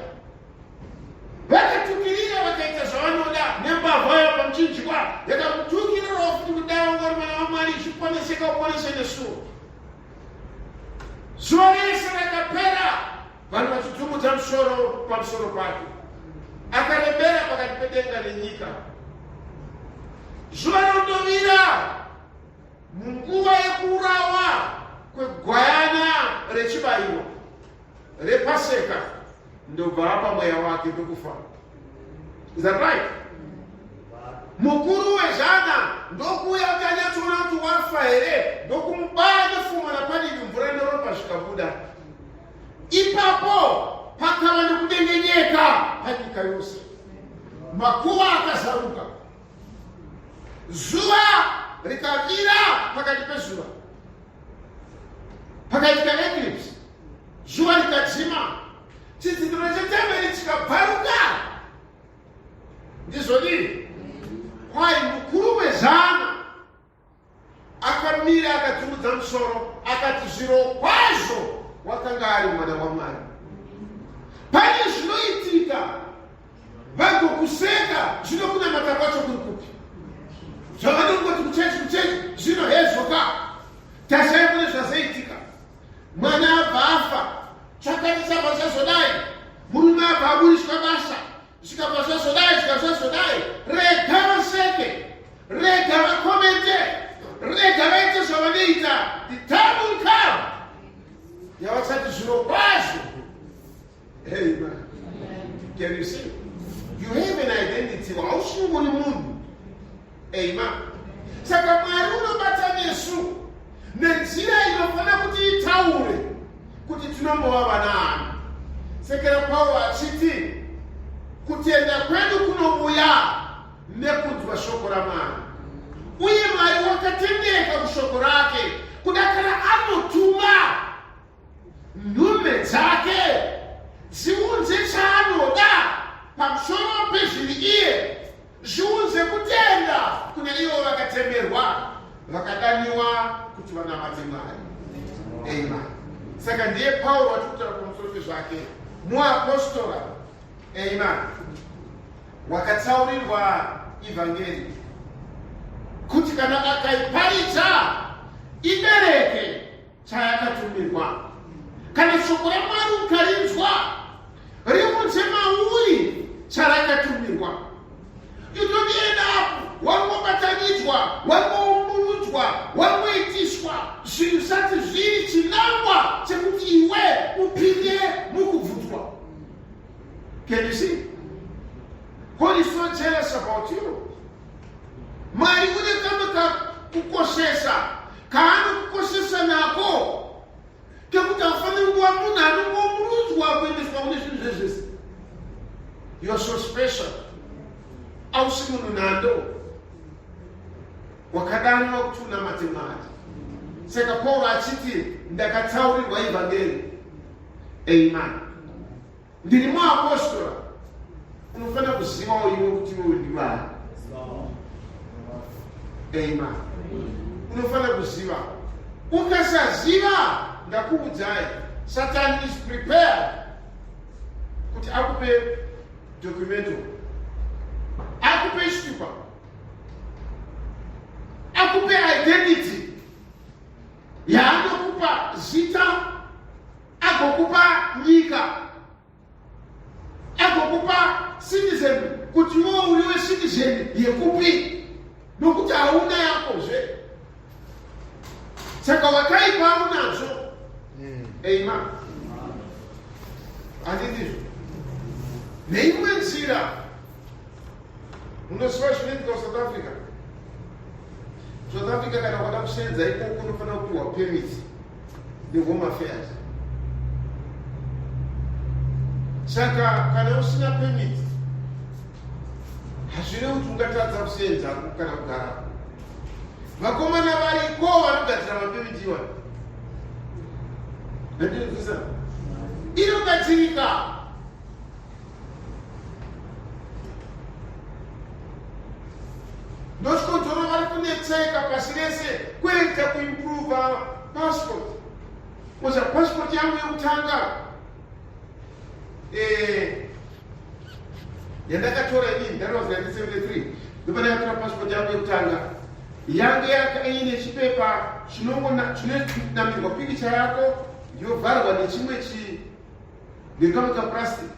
Vakatukirira, vakaita zvavanoda nembavha yayo pamuchinjikwa. Yakamutukirirawo futi, "Kudai wanga uri mwana waMwari, zviponeseka, uponese nesuwo." Zuva rese rakapera vanhu vachidzungudza musoro pamusoro pake, akarembera pakati pedenga nenyika. Zuva rondovira, munguva yekuurawa kwegwayana rechibayiwa rePaseka, ndobva apa mweya wake ndokufa. Is that right? Mukuru wezana ndokuuya kuti anyatsoona kuti wafa here, ndokumubaya nefumo napadivi, mvura neropa zvikabuda. Ipapo pakava nekudengenyeka panyika yose, makuva akazaruka, zuva rikavira pakati pezuva, pakaitika eclipse, zuva rikadzima, chidzitiro chetemberi chikabvaruka. Ndizvodini? Kwai mukuru wezana akamira, akadzungudza musoro, akati, "Zviro kwazvo wakanga ari mwana waMwari." Pane zvinoitika, vagokuseka. Zvino kunamata kwacho kuri kupi? Zvavanongoti kuchechi, kuchechi, zvino hezvoka, tasai kune zvazoitika. Mwana abva afa, chakati chabva chazodai, murume abva aburiswa basa, zvikabva zvazodai, zvikabva zvazodai. Rega vaseke, rega vacommente, rega vaite zvavanoita. The time will come yavachati, "Zviro kwazvo." Amen. Can you see? You have an identity. Hausunguri munhu. Amen. Saka Mwari unobata nesu nenzira inofanira kuti itaure kuti tinombova vanaani. Sekera Pauro achiti kutenda kwedu kunouya nekunzwa shoko raMwari, uye Mwari wakatendeka kushoko rake kudakara anotuma nhume dzake dziunze chaanoda pamusoro pezviri iye, zviunze kutenda kune ivo vakatemerwa, vakadaniwa kuti vanamate Mwari. Amen. Saka ndiye Pauro wati kutaura pamusoro pezvake, muapostora, amen, wakatsaurirwa ivhangeri kuti kana akaiparidza ibereke chayakatumirwa. Kana shoko raMwari ukarinzwa, riunze mauri charakatumirwa. You don't end up wangobatanidzwa, wangoumburudzwa, wangoitiswa zvinhu zvisati zviri chinangwa chekuti iwe upinde mukubvutwa. Can you see? God is so jealous about you. Mwari une kamwe kakukoshesa kaanokukoshesa nako kekuti haufaniri kuva munhu anongomurudzwa kuendeswa kune zvinhu zvezvese. You are so special. Ausi munhu nhando. Wakadanwa kuti unamate Mwari. Saka Pauro achiti ndakatsaurirwa ivhangeri. Amen. Ndiri muapostora. Unofanira kuzivawo iwe kuti iwe ndiwani. Amen. Unofanira kuziva. Ukasaziva ndakuudzai, Satan is prepared kuti akupe documento, akupe chitupa, akupe identity yaanokupa zita, agokupa nyika, agokupa citizen kuti iwe uri wecitizen yekupi, nokuti hauna yakozve. Saka wakaipa unadzo. Amen. Handindizvo? Neimwe nzira, munoziva zvinoitika kuSouth Africa. South Africa kana ukada kusenza ikoko unofanira kupiwa permit neHome Affairs. Saka kana usina permit hazvirevi kuti ungatadza kusenzako kana kugarako. Vakomana variko vanogadzira mapermit iwayo. Ndinzwisa. Inogadzirika. Ndochikonzero vari kunetseka pasi rese kuedza kuimprova passport. Koza passport yangu yekutanga yandakatora inini, that was 1973, ndopandakatora passport yangu yekutanga. Yange yakaine chipepa chinonamirwa pikicha yako, yovharwa nechimwe chi nekamwe kaplastic.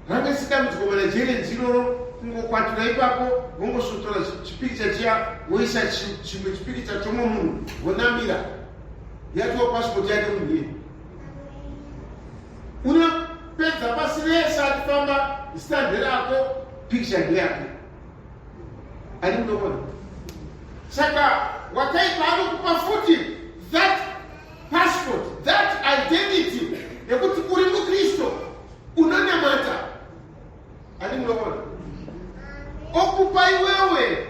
Ranga sidambudziko maNigerians iroro, kungokwatura ipapo vongosvotora chipikicha chiya, voisa chimwe chipikicha chomwe munhu, vonamira, yatiwa passport yake munhu iye. Unopedza pasi rese achifamba, zita nderako, pikicha ndeyake. Ani munoona? Saka wakaipa anokupa futi that passport, that identity yekuti uri muKristu, unonamata. Ani munoona? Okupa iwewe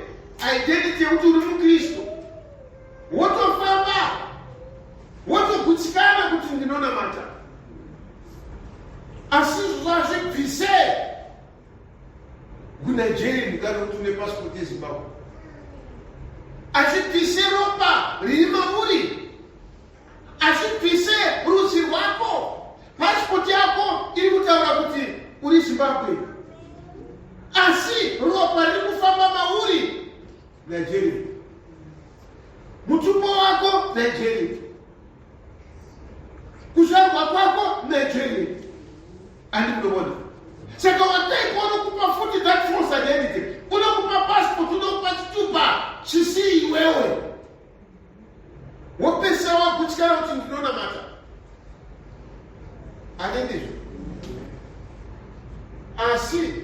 identity yekuti uri muKristu, wotofamba wotogutsikana kuti ndinonamata, asi zvazvibvise kuNigeria kana kuti une passport yeZimbabwe, achibvise ropa riri mauri, achibvise rudzi rwako. Passport yako iri kutaura kuti uri Zimbabwe, asi ropa riri kufamba mauri Nigeria, mutupo wako Nigeria, kuzvarwa kwako Nigeria. Andi munoona? Saka wakaipa unokupa futi that false identity, unokupa passport, unokupa chitupa chisi iwewe, wopesa wakutyara kuti ndinonamata. Ane ndizvo? Asi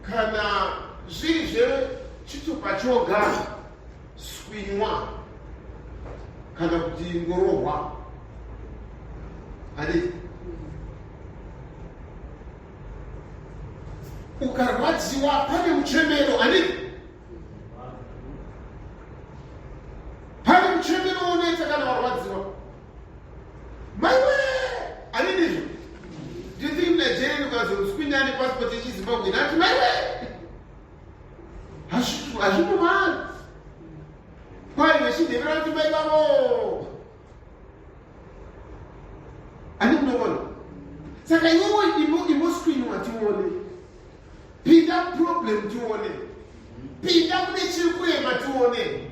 kana zviri zvechitupa choga, swinywa kana kuti ngorohwa. Handiti ukarwadziwa pane muchemero? Handiti pane muchemero unoita kana warwadziwa? Maiwe, handindizvo? Do you think Nigerian ukazomuswinya nepassport yechiZimbabwe nati maiwe? Hazvikumani kwai vechindevera kuti mai vavo. Handi munoona? Saka iwewe imoswinwa tione, pinda problem tione, pinda mune chiri kurema tione,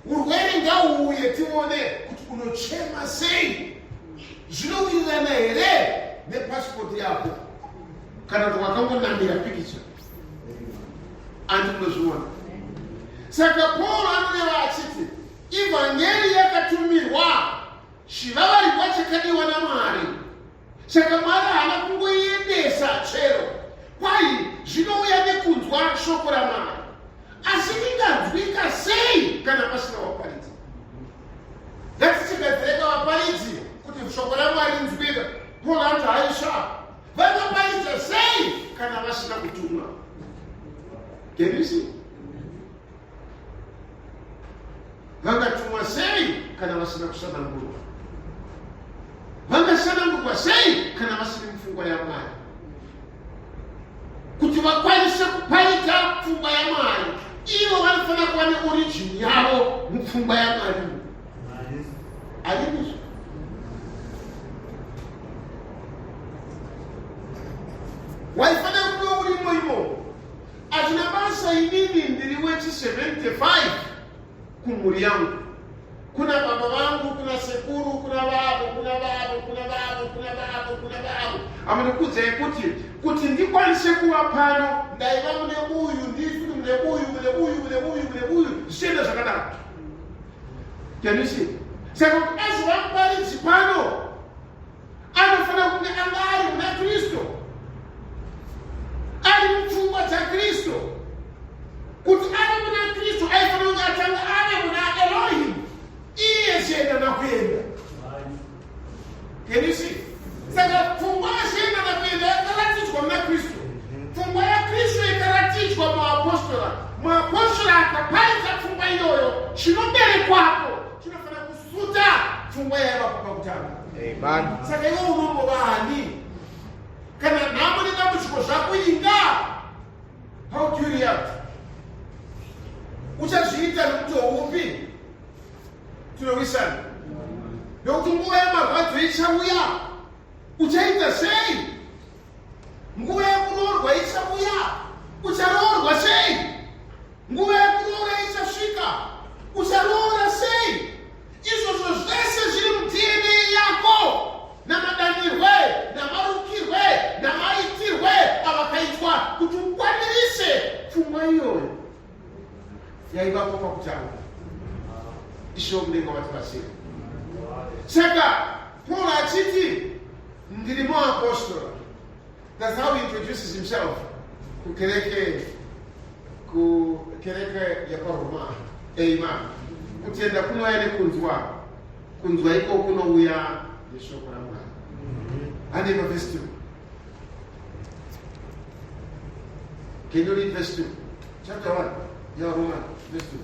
urwere ngauuye tione kuti unochema sei, zvinowirirana here nepasipoti yako kana kuti wakangonamira pikicha. Andi munozviona? Saka Paul anoreva achiti ivhangeri yakatumirwa chivavarirwa chakadiwa naMwari. Saka Mwari haana kungoiendesa chero kwai, zvinouya nekunzwa shoko raMwari. Asi ringanzwika sei kana pasina vaparidzi? Ngatichigadzireka vaparidzi kuti shoko raMwari rinzwika. Can you see? Vangatumwa sei kana vasina kusanangurwa? Vangasanangurwa sei kana vasiri mupfungwa yaMwari? Kuti vakwanise kuparidza pfungwa yaMwari, ivo vanofanira kuva neorigin yavo mupfungwa yaMwari. Handizvo? Waifanira kunge urimo imomo. Hazvina basa inini ndiri wechi 75 kumhuri yangu. Kuna baba vangu, kuna sekuru, kuna vavo, kuna vavo, kuna vavo, kuna vavo, kuna vavo. Amanokuudzai kuti kuti ndikwanise kuva pano ndaiva mune uyu, ndiri futi mune uyu, mune uyu, mune uyu, mune uyu, zvichienda zvakadaro. Can you see? Saka kuti azova muparidzi pano anofanira kunge anga ari muna Kristu, ari mupfungwa dzaKristu. Kuti ave muna Kristu aifanira kunge atanga ave muna Elohim, iye zienda nakuenda. Can you see? Saka pfungwa yazienda nakuenda yakaratidzwa muna Kristu. Pfungwa yaKristu ikaratidzwa muapostora. Muapostora akaparidza pfungwa iyoyo, chinoberekwapo chinofanira kusuta pfungwa yaivapo pakutanga. Amen. Saka iwe unombova ani? Kana nhamo nedambudziko zvakuinga, how do you react? Uchazviita nomutoo upi? Tinowisana nokuti nguva yemarwadzo ichauya, uchaita sei? Nguva yekuroorwa ichauya, ucharoorwa sei? Nguva yekuroora ichasvika, ucharoora sei? Izvozvo zvese zviri muDNA yako, namadanirwe, namarukirwe, namaitirwe avakaitwa kuti ukwanirise pfungwa iyoyo yaivapo pakutanga. Ishe wokudenga watibatsira. Saka Paul achiti ndiri muapostora. That's how he introduces himself kukereke kukereke yepaRoma. Amen. Kutenda kunouya nekunzwa, kunzwa iko kunouya neshoko raMwari. Handei pavhesi 2. Can you read verse 2? Chapter 1. Yeah, Roman, verse 2.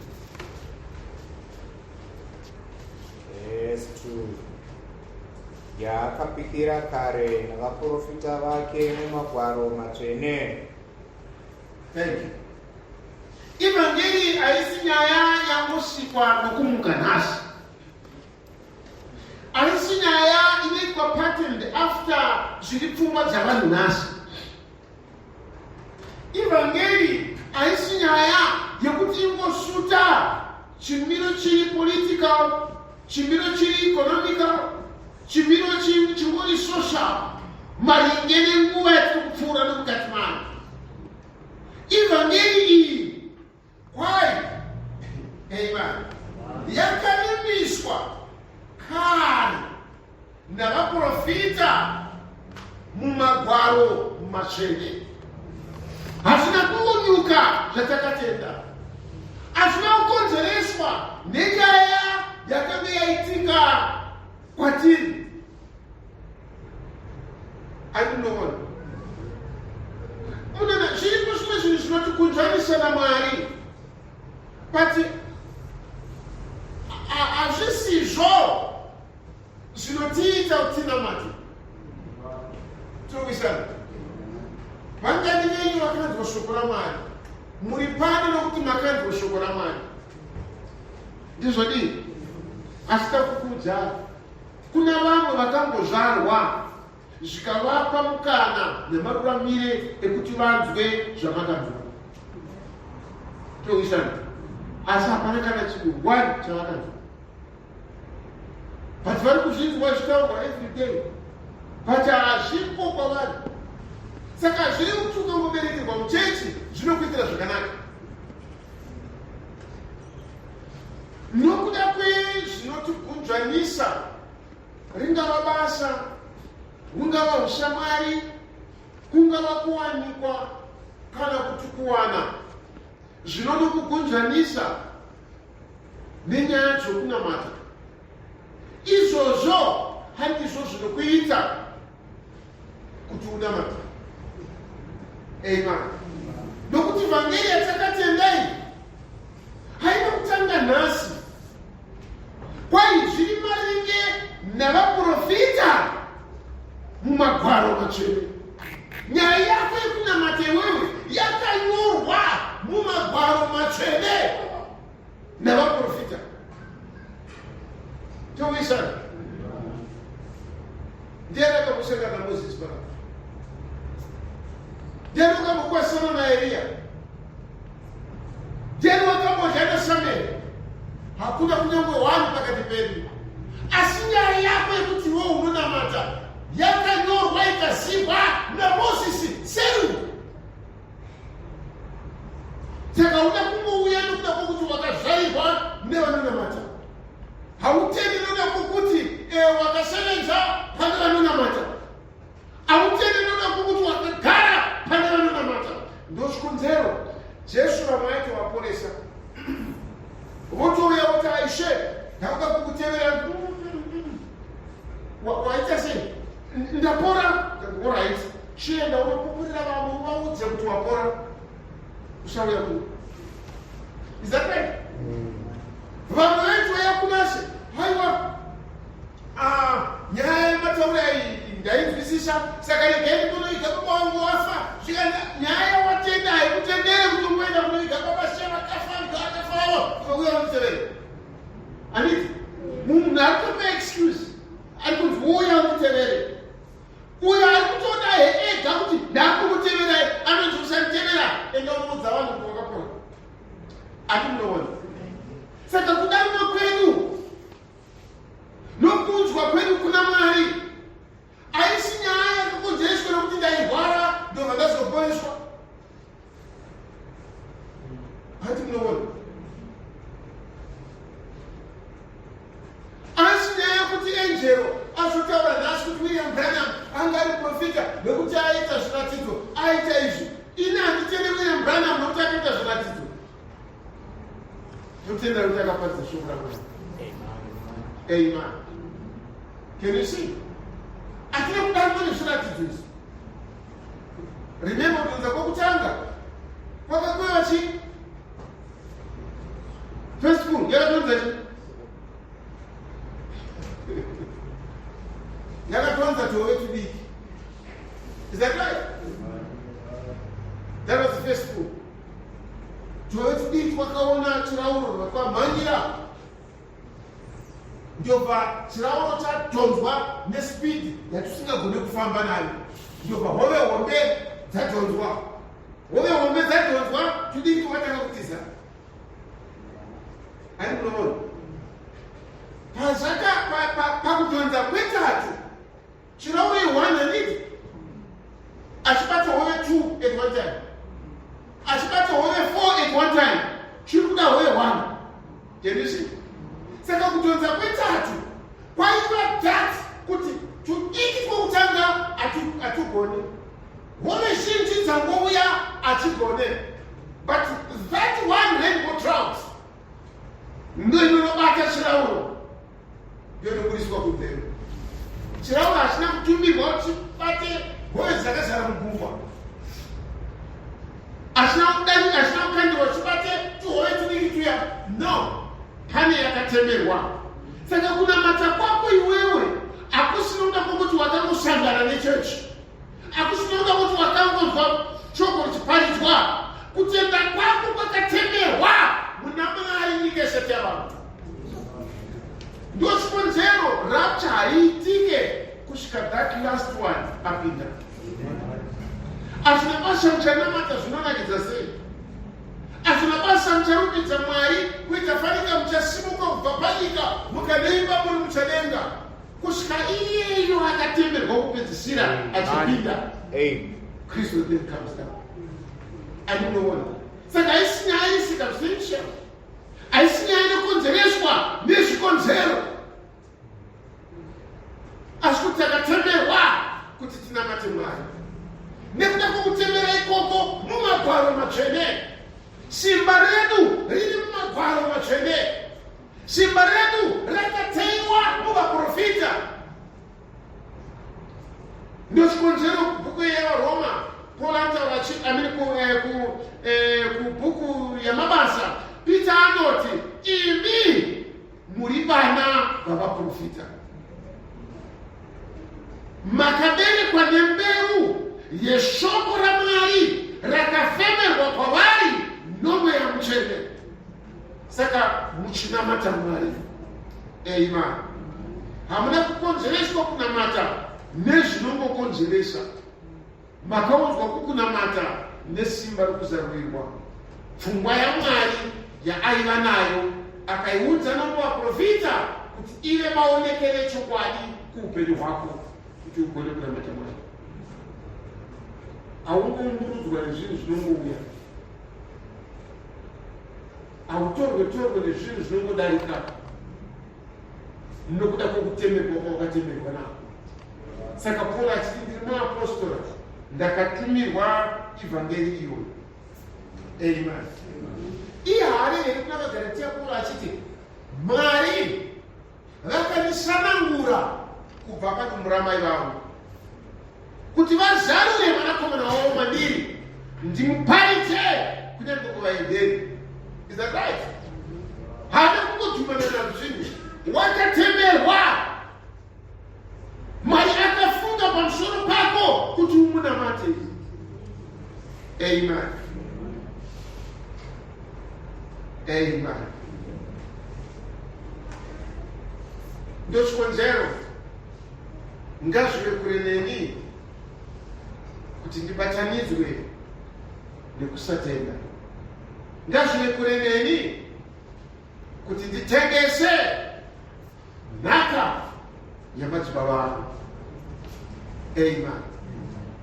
Verse 2. Yaakapikira kare navaprofita vake mumagwaro matsvene. Thank you. Evhangeri haisi nyaya yangosikwa nokumuka nhasi. Haisi nyaya inoitwa patterned after zviri pfungwa dzavanhu nhasi. Evhangeri haisi nyaya yekuti ingosuta chimiro chiri political, chimiro chiri economical, chimiro chingori social maringe nenguva yatiri kupfuura nomukati mayo. Evhangeri iyi kwai amen yakavimbiswa kare navaprofita mumagwaro matsvene. Hazvina kungonyuka zvatakatenda, hazvina kukonzereswa nenyaya yakanga yaitika kwatiri. Andinoona munana zviripo zvimwe zvinhu zvinotikunzvanisa naMwari, but hazvisizvo zvinotiita kuti tinamate. Tinowisana. Vangani venyu vakanzwa shoko raMwari? Muri pano nokuti makanzwa shoko raMwari. Ndizvodii? Asi takukuudzai, kuna vamwe vakangozvarwa zvikavapa mukana nemaruramire ekuti vanzwe zvamakanzwa. Towisana. Asi hapana kana chinhu one chavakanzwa. But vari kuzvinzwa zvichitaurwa every day, but hazvipo kwavari. Saka zviri kuti ukangoberekerwa muchechi zvinokuitira zvakanaka. Nokuda kwezvinotigunzvanisa, ringava basa, hungava ushamwari, kungava kuwanikwa kana kuti kuwana, zvinonokugunzvanisa nenyaya dzokunamata. Izvozvo handizvo zvinokuita kuti unamate. Amen. Nokuti vhangeri yatakatenda iyi haina kutanga nhasi. Kwai zviri maringe navaprofita mumagwaro matsvene. Nyaya yako yekunamata iwewe yakanyorwa mumagwaro matsvene navaprofita. Towisana. Ndiani akambosangana naMozisi panapa? Ndiani wakambokwasana naEriya? Ndiani wakambodya naSamueri? Hakuna kunyange wani pakati pedu. Asi nyaya yako yekuti iwe unonamata yakanyorwa ikazihwa naMozisi seru. Saka uda kungouya nokuda kwokuti wakazvarirwa nevanonamata. Hautendi nokuda kwokuti eh, wakasevenza pane vanonamata. Hautendi nokuda kwokuti wakagara pane vanonamata. Ndochikonzero Jesu vamwe aitovaporesa votouya voti aishe ndakuda kukutevera. Waita sei? Ndapora. Orit, chienda unopupurira vamwe uvaudze kuti wapora, usauya kuno. Is that right? Vamwe vaitouya kunashe, haiwa, ah, nyaya yemataura iyi ndainzwisisa, saka regai ndinoiga baba wangu wafa. Svika nyaya yawatenda haikutendere kuti ungoenda kunoiga baba she vakafa, akafawo ukauya unotevera. Handiti munhu ari kutopa excuse, ari kunzi uya unditevere. Uyo ari kutoda ega kuti ndakukuteverai, anonzi usanditevera, enda unoudza vanhu kuti wakapora. Ati munoona. Saka kudanwa kwedu nokunzwa kwedu kuna Mwari haisi nyaya yakakonzereswa nokuti ndairwara ndobva ndazoporeswa. Hati munoona. Asi nyaya yekuti enjero azotaura nhasi kuti William Branham anga ari profita nekuti aita zviratidzo, aita izvi. Ini handitende William Branham nekuti akaita zviratidzo. Totenda kuti akaparidza shoko raMwari. Amen. Can you see? Hatina kudanwa nezviratidzo izvi. Remember kudonza kwokutanga kwakakweva chii? First spoon yakatonza chii? Yakatonza tove tudiki. Is that right? That was the first spoon. Tove tudiki twakaona chirauro twamhanyira, ndobva chirauro chadhonzwa nespeed yatisingagone kufamba nayo, ndobva hove hombe dzadhonzwa. Hove hombe dzadhonzwa, tudiki twakatanga kutiza. Ani munoona pazvaka pakudhonza kwetatu chirauro i1, handiti? Achibata hove 2 at one time, achibata hove 4 at one time, chiri kuda hove 1. Can you see? Saka kudhonza kwetatu kwaiva that kuti tudiki twokutanga hatugone, hove zhinji dzangouya achigone, but that one rainbow trout ndo inonobata chirauro, ndo inobudiswa kunzero. Chirauro hachina kutumirwa kuti chibate hove dzakazara mugungwa, hachina kudani, hachina kukandirwa chibate tuhove tudiki tuya. No, pane yakatemerwa. Saka kunamata kwako iwewe hakusina kuda kwokuti wakangosangana nechechi, hakusina kuda kuti wakangonzwa shoko richiparidzwa. Kutenda kwako kwakatemerwa muna Mwari nyika isati yavanhu. Ndochikonzero rapture haiitike kusvika that last one apinda. Hazvina basa muchanamata zvinonakidza sei, hazvina basa mucharumbidza Mwari kuita fanika muchasimuka kubva panyika mukanoimba muri muchadenga, kusvika iyeyo akatemerwa kupedzisira achipinda. Kristu then comes down. Andinoona. Saka haisi nyaya yecircumstantial, haisi nyaya inokonzereswa nezvikonzero, asi kuti takatemerwa kuti tinamate Mwari. Nekuda kwokutemera ikoko mumagwaro matsvene, simba redu riri mumagwaro matsvene, simba redu rakateiwa muvaprofita. Ndochikonzero bhuku yevaRoma, Paul anotaura amene yamabasa, Peter anoti, imi muri vana vavaprofita, makaberekwa nembeu yeshoko raMwari rakafemerwa kwavari noMweya Mutsvene, saka muchinamata Mwari. Amen. Hamuna kukonzereswa kunamata nezvinongokonzeresa. Makaudzwa kukunamata nesimba rokuzarurirwa pfungwa yaMwari yaaiva nayo, akaiudza nomuvaprofita kuti ive maonekere echokwadi kuupenyu hwako, kuti ugone kunamata Mwari. Haungoumburudzwa nezvinhu zvinongouya, hautorwe torwe nezvinhu zvinongodarika nokuda kwokutemerwa kwawakatemerwa nako. Saka Paul achiti, ndiri muapostora, ndakatumirwa ivhangeri iyoyo. Amen. Iye haareveri kuna vaGaratiya Paul achiti, Mwari vakandisanangura kubva padumbu ramai vangu kuti vazarure mwanakomana wavo mandiri, ndimuparidze kunyange kuvaHedheni. Is that right? Haana kungodhumana nazvo zvinhu, wakatemerwa. Mwari akafunga pamusoro pako kuti umunamate. Amen. Amen. Ndochikonzero ngazvive kure neni kuti ndibatanidzwe nekusatenda. Ngazvive kure neni kuti nditengese nhaka yamadzibaba angu. Amen.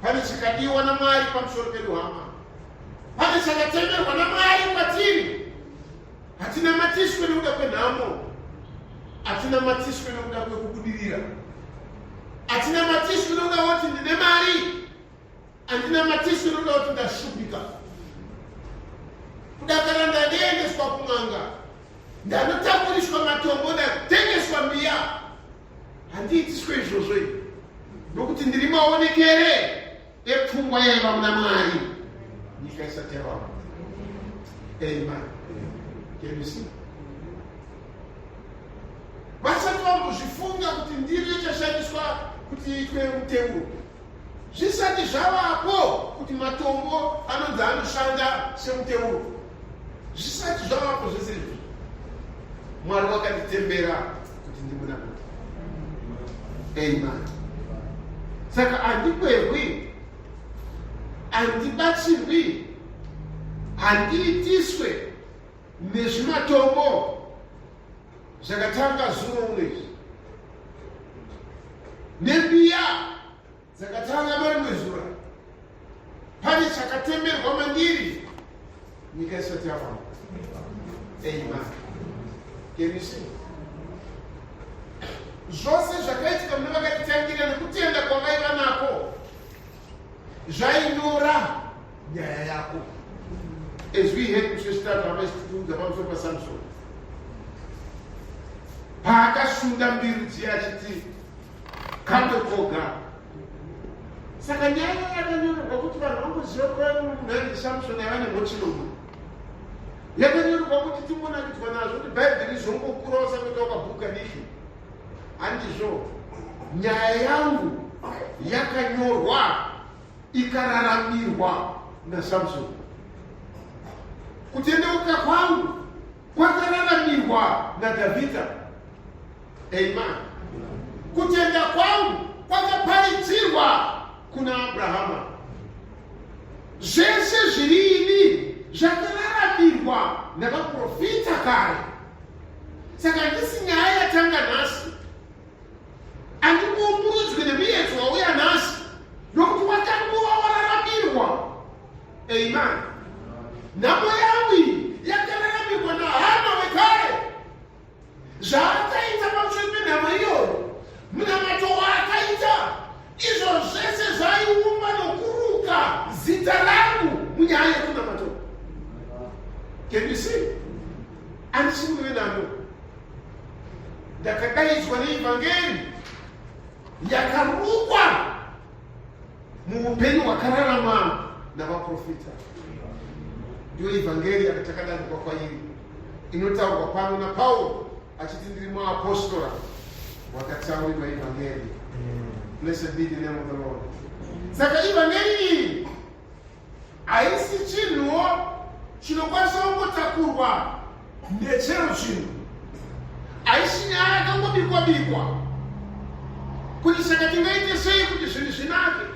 Pane chakadiwa naMwari pamusoro pedu, hama. Pane chakatemerwa naMwari kwatiri. Hatinamatiswe nekuda kwenhamo, hatinamatiswe nekuda kwekubudirira, hatinamatiswe nekuda kuti ndine mari, handinamatiswe nekuda kuti ndashupika, kudakara ndandiendeswa kun'anga, ndanotakuriswa matombo, ndatengeswa mbiya. Handiitiswe izvozvo izvi, nokuti ndiri maonekere epfungwa yaiva muna Mwari nyika isati yavamo. Amen. Can you see? Vasati vambozvifunga kuti ndiro ichashandiswa kuti iitwe muteuro, zvisati zvavapo kuti matombo anonzi anoshanda semuteuro, zvisati zvavapo zvese izvozvo, Mwari wakanditembera kuti ndimunamate. Amen. Saka handikwehwi, handibatsirwi, handiitiswe nezvimatombo zvakatanga zuro uno izvi, nembiya dzakatanga marimwe zura. Pane chakatemerwa mandiri nyika isati yavamba. Amen. Can you see? Zvose zvakaitika mune vakatitangira nekutenda kwavaiva nako zvainyora nyaya yako. As we heard muchechitatu, hama ichitiudza pamusoro paSamson, paakasunda mbiru dziya achiti kamwe koga. Saka nyaya yakanyorerwa kuti vanhu vangoziva kuva munhu ainzi Samson aiva nemhochinomwe, yakanyorerwa kuti tingonakidzwa nazvo kuti Bhaibheri zvongokurawo sangoitawo kabhuku kadiki. Handizvo. Nyaya yangu yakanyorwa ikararamirwa naSamson. Kutendeuka kwangu kwakararamirwa naDhavhidha. Amen. Kutenda kwangu kwakaparidzirwa kuna Abrahama. Zvese zviri ini zvakararamirwa navaprofita kare. Saka handisi nyaya yatanga nhasi, handikuumburudzwi nemuedzo wauya nhasi, nokuti wakanguva wararamirwa. Amen. Nhamo yangu iyi yakararamirwa naHana wekare. Zvaakaita pamusoro penhamo iyoyo, munamato waakaita, izvo zvese zvaiumba nokuruka zita rangu munyaya yekunamato. Can you see? Handisi murume namo, ndakadaidzwa neivhangeri yakarukwa muupenyu hwakararama navaprofita. Ndiyo ivhangeri yakatakadanikwa kwairi inotaurwa pano naPauro achiti ndiri muapostora wakataurirwa ivhangeri. Blessed be the name of the Lord. Saka ivhangeri iyi haisi chinhuwo chinokwanisa kungotakurwa nechero chinhu. Haisi nyaya yakangobikwa bikwa kuti saka tingaite sei kuti zvinhu zvinake.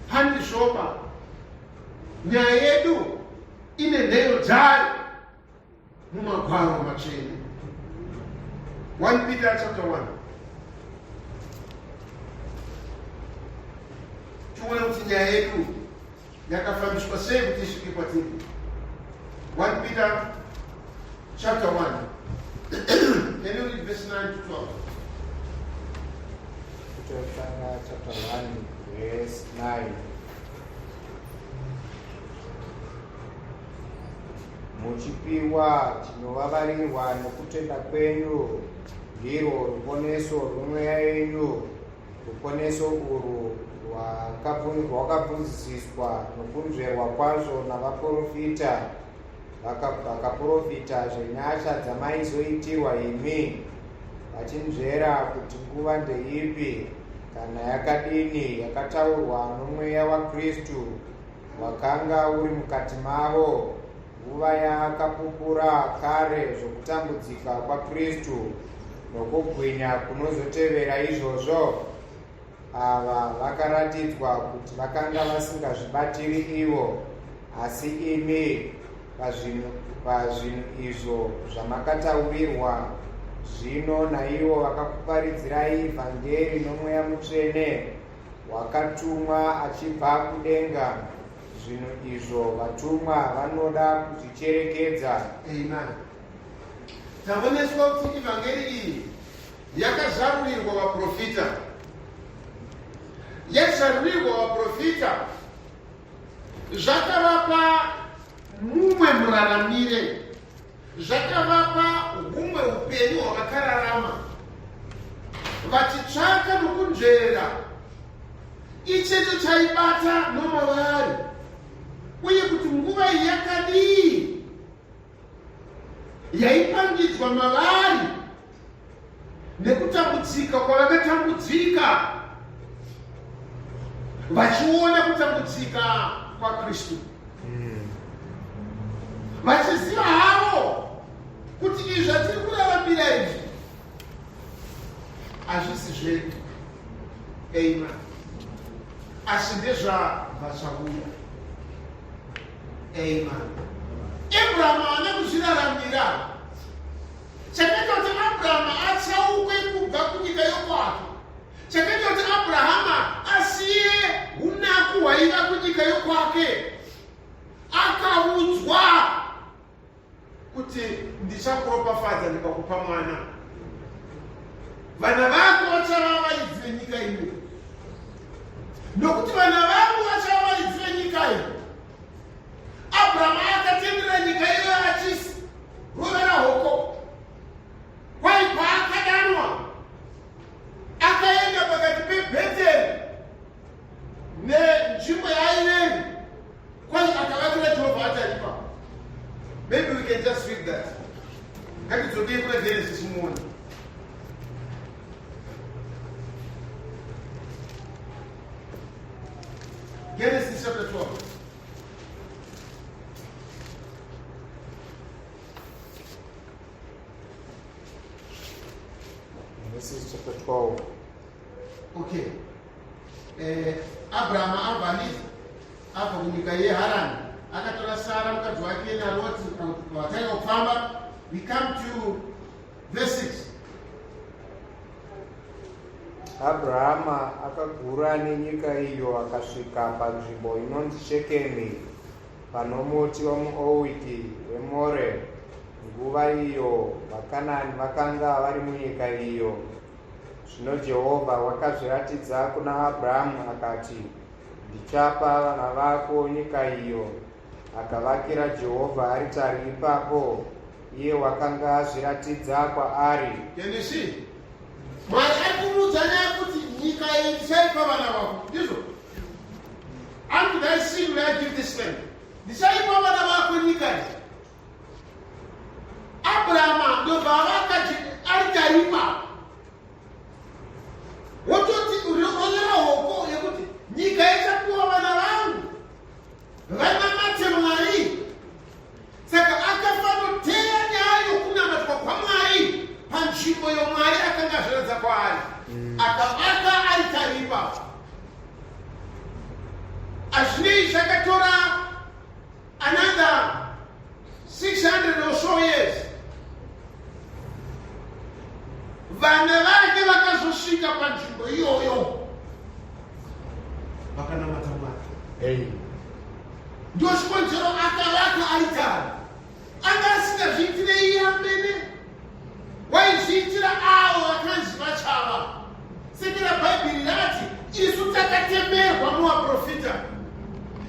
Handizvoba, nyaya yedu ine nheyo dzayo mumagwaro matsvene. 1 Peter chapter 1 tione kuti nyaya yedu yakafambiswa sei kuti isvike kwatiri. 1 Peter chapter 1. Can you read verse 9 to 12? Kutotanga chapter 1 verse 9. Muchipiwa chinovavarirwa nokutenda kwenyu, ndirwo ruponeso rwemweya yenyu. Ruponeso urwu rwakabvunzisiswa nokunzverwa kwazvo navaporofita vakaporofita zvenyasha dzamaizoitirwa imi, vachinzvera kuti nguva ndeipi kana yakadini yakataurwa noMweya waKristu wakanga uri mukati mavo, nguva yaakapupura kare zvokutambudzika kwaKristu nokubwinya kunozotevera izvozvo. Ava vakaratidzwa kuti vakanga vasingazvibatiri ivo, asi imi pazvinhu izvo zvamakataurirwa zvino naivo vakakuparidzirai vhangeri noMweya Mutsvene wakatumwa achibva kudenga, zvinhu izvo vatumwa vanoda kuzvicherekedza. Amen. Taoneswa kuti ivhangeri iyi yakazarurirwa vaprofita, yazarurirwa vaprofita zvakavapa mumwe muraramire, zvakavapa humwe upenyu hwavakararama vachitsvaka nokunzvera ichecho chaibata nomavari, uye kuti nguva iyi yakadii yaipangidzwa mavari nekutambudzika kwavakatambudzika vachiona kutambudzika kwaKristu, vachiziva havo kuti izvi zvatiri kuraramira izvi hazvisi zvedu, amen, asi ndezvavachauya. Amen. Abraham haana kuzviraramira. Chakaita kuti Abraham atsaukwe kubva kunyika yokwake, chakaita kuti Abrahama asiye unaku hwaiva kunyika yokwake, akaudzwa kuti ndichakuropafadza ndikakupa mwana, vana vako vachava varidzi venyika ino, nokuti vana vangu vachava varidzi venyika iyi. Abrahama akatendera nyika iyoyo achisi rovera hoko. Kwai paakadanwa akaenda pakati peBheteri nenzvimbo yaaiveri, kwai akavakira Jehovha atari ipapo. Maybe we can just read that. Ngatidzokei kuna Genesis muone. Genesis chapter 12. Genesis chapter 12. Okay. Abraham abva anditi abva kunyika yeHarani, akatora Sara mukadzi wake naRoti, vatanga kufamba. We come to verse 6. Abrahama akagura nenyika iyo akasvika panzvimbo inonzi Shekemi, pano muti womuowiki weMore. Nguva iyo vaKanani vakanga vari munyika iyo. Zvino Jehovha wakazviratidza kuna Abrahamu akati, Ndichapa vana vako nyika iyo. Akavakira Jehovha aritari ipapo, iye wakanga azviratidza kwaari. Can you see? Mwari ari kumuudza nyaya kuti nyika iyi ndichaipa vana vako. Ndizvo? Unto thy seed will I give this land. Ndichaipa vana vako nyika iyi. Abrahama ndobva avaka aritari ipapo. Wototi ronyora hoko yekuti nyika ichapiwa vana vangu vanamate Mwari. Saka akafanoteya nyaya yokunamatwa kwaMwari panzvimbo yoMwari akanga azviratidza kwaari. Akavaka aritari ipapo. Hazvinei zvakatora another 600 or so years. Vana vake vakazosvika panzvimbo iyoyo vakanamata Mwari. Ndochikonzero akavaka aritari. Anga asingazviitire iye amene, waizviitira avo vakanzi vachava. Sekera Bhaibheri rati isu takatemerwa muvaprofita,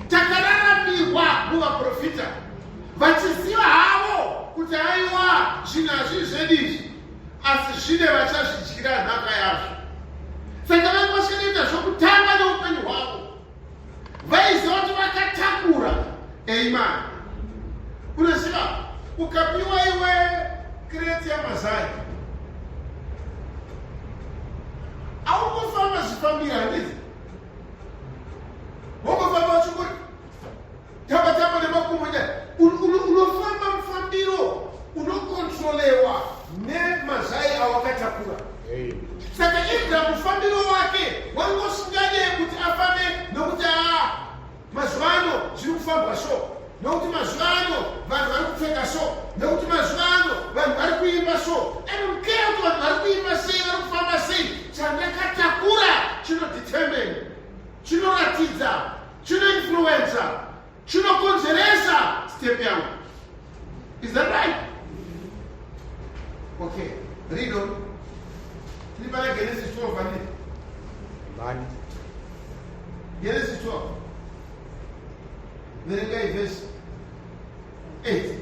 takararamirwa muvaprofita, vachiziva havo kuti aiwa zvinhu hazvii zvedu izvi, asi zvine vachazvidyira nhaka yazvo. Saka vanga vasingatoita zvokutamba neupenyu hwavo. Vaiziva kuti vakatakura. Amen. Unoziva, ukapiwa iwe kreti yamazai, aungofamba zvifambira, handiti? Wongofamba uchingori tamba tamba nemakumbo, unofamba mufambiro unokontrolewa nemazai awakatakura. Saka Abraham mufambiro wake wanga usingade kuti afambe nokuti aa mazuva ano zviri kufambwa so, nokuti mazuva ano vanhu vari kupfeka so, nokuti mazuva ano vanhu vari kuimba so. I don't care kuti vanhu vari kuimba sei, vari kufamba sei. Chandakatakura chinodetermine, chinoratidza, chinoinfluencer, chinokonzeresa step yangu. Is that right? Okay, read on. Tiri pana Genesis 12 handiti? Amen. Genesis 12. Verengai verse 8.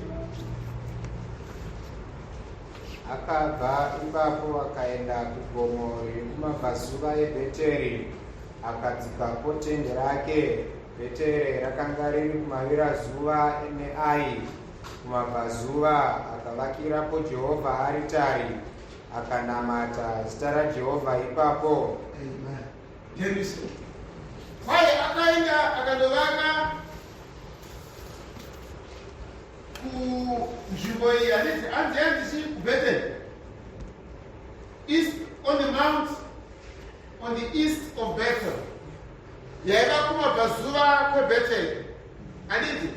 Akabva ipapo akaenda kugomo riri kumabvazuva eBheteri, akadzikapo tende rake. Bheteri rakanga riri kumavirazuva neAi, kumabvazuva, akavakirapo Jehovha aritari, akanamata zita raJehovha ipapo. Amen. Genesis. Kwai akaenda akandovaka kunzvimbo iyi, handiti? Hanzi handisi kuBethel. East on the mount, on the east of Bethel. Yaiva kumabvazuva kweBethel. Handiti?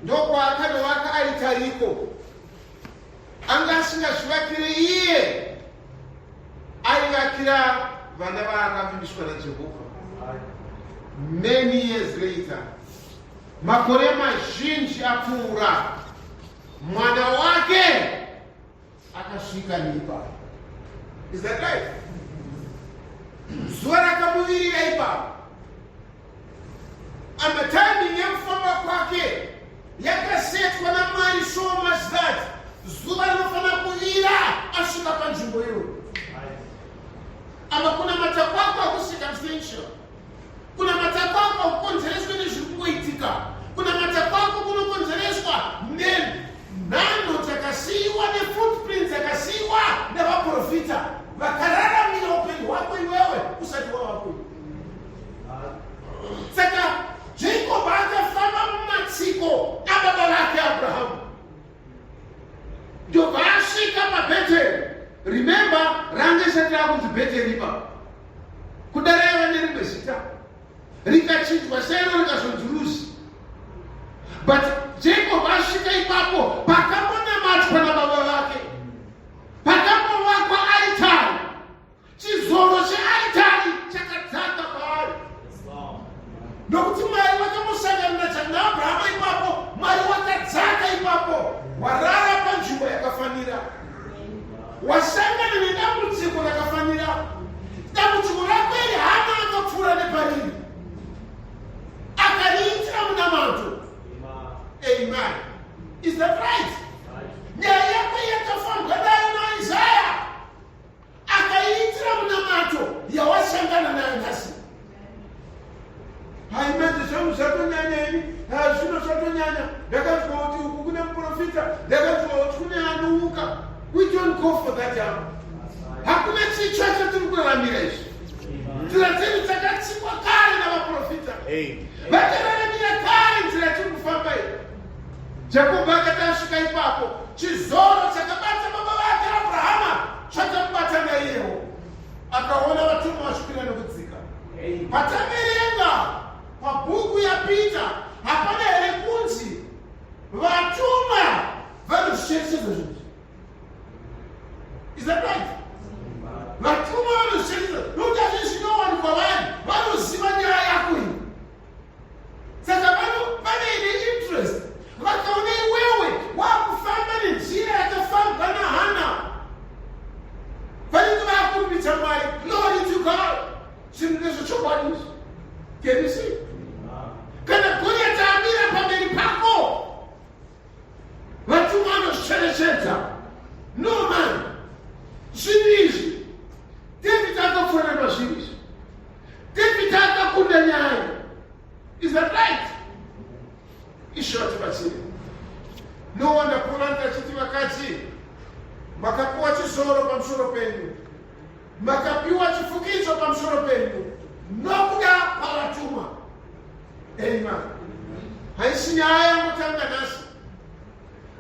Ndokwaakanowaka aritariko. Anga asingazvivakire iye, aivakira vana vaakavimbiswa naJehovha. Many years later, makore mazhinji apfuura, mwana wake akasvika neipapo. Is that right? Zuva rakamuvirira ipapo. And the timing yekufamba kwake yakasetwa naMwari so much that zuva rinofanira kuvira asvika panzvimbo iyoyo. Ama kunamata kwako hakucircumstantial. Kunamata kwako hakukonzereswe nezviri kungoitika. Kunamata kwako kunokonzereswa nenhando dzakasiyiwa, nefootprints dzakasiyiwa nevaprofita vakararamira upenyu hwako iwewe usati wavapo. Saka Jacob akafamba mumatsiko ababa vake Abrahamu, ndobva asvika paBheteri. Remember, range isati rakunzi Bheteri ipapo, kuda raiva nerimwe zita rikachinjwa sero rikazonzi Luzi. But Jacob asvika ipapo pakambonamatwa nababa vake, pakambovakwa aritari, chizoro chearitari chakadzaka paari, nokuti Mwari vakambosangana naAbrahama ipapo. Mwari wakadzaka ipapo, warara panzvimbo yakafanira, wasangana nedambudziko rakafanira. Dambudziko rako iri hana akapfuura nepariri, akariitira munamato. Amen. Is that right? Nyaya yako yakafambwa nayo naIsaya, akaiitira munamato, yawasangana nayo nhasi. Haimanje zvangu. Muprofita, ndakati kuti kune anouka. We don't go for that hama. Hakuna chitsva chatiri kuraramira izvi. Nzira dzedu dzakatsikwa kare navaprofita. Vakararamira kare nzira yatiri kufamba iyi. Jakobho akati asvika ipapo, chizoro chakabata baba vake Abrahama chakamubata naiyewo. Akaona vatumwa vachikwira nekudzika. Pataverenga pabhuku yaPita, hapana here kunzi vatumwa vanozvicherechedza zvinhu? Is that right? Vatumwa vanozvicherechedza nokuti hazvii zvinowanikwa vari vanoziva nyaya yako iyi. Saka vane ine interest vakaona iwewe wakufamba nenzira yakafambwa naHana, vanenge vakurumbidza Mwari. Glory to God. Zvinhu ndezvechokwadi izvi. Can you see? Kana Goliati amira pamberi pako, vatumwa vanozvicherechedza. No man, zvinhu izvi David akapfuura mazviri izvi. David akakunda nyaya. Is that right? Ishe vatibatsire. No wonder Paul achiti, vakadzi, makapiwa chizoro pamusoro penyu, makapiwa chifukidzo pamusoro penyu nokuda kwavatumwa. Amen. Haisi nyaya yangotanga nhasi,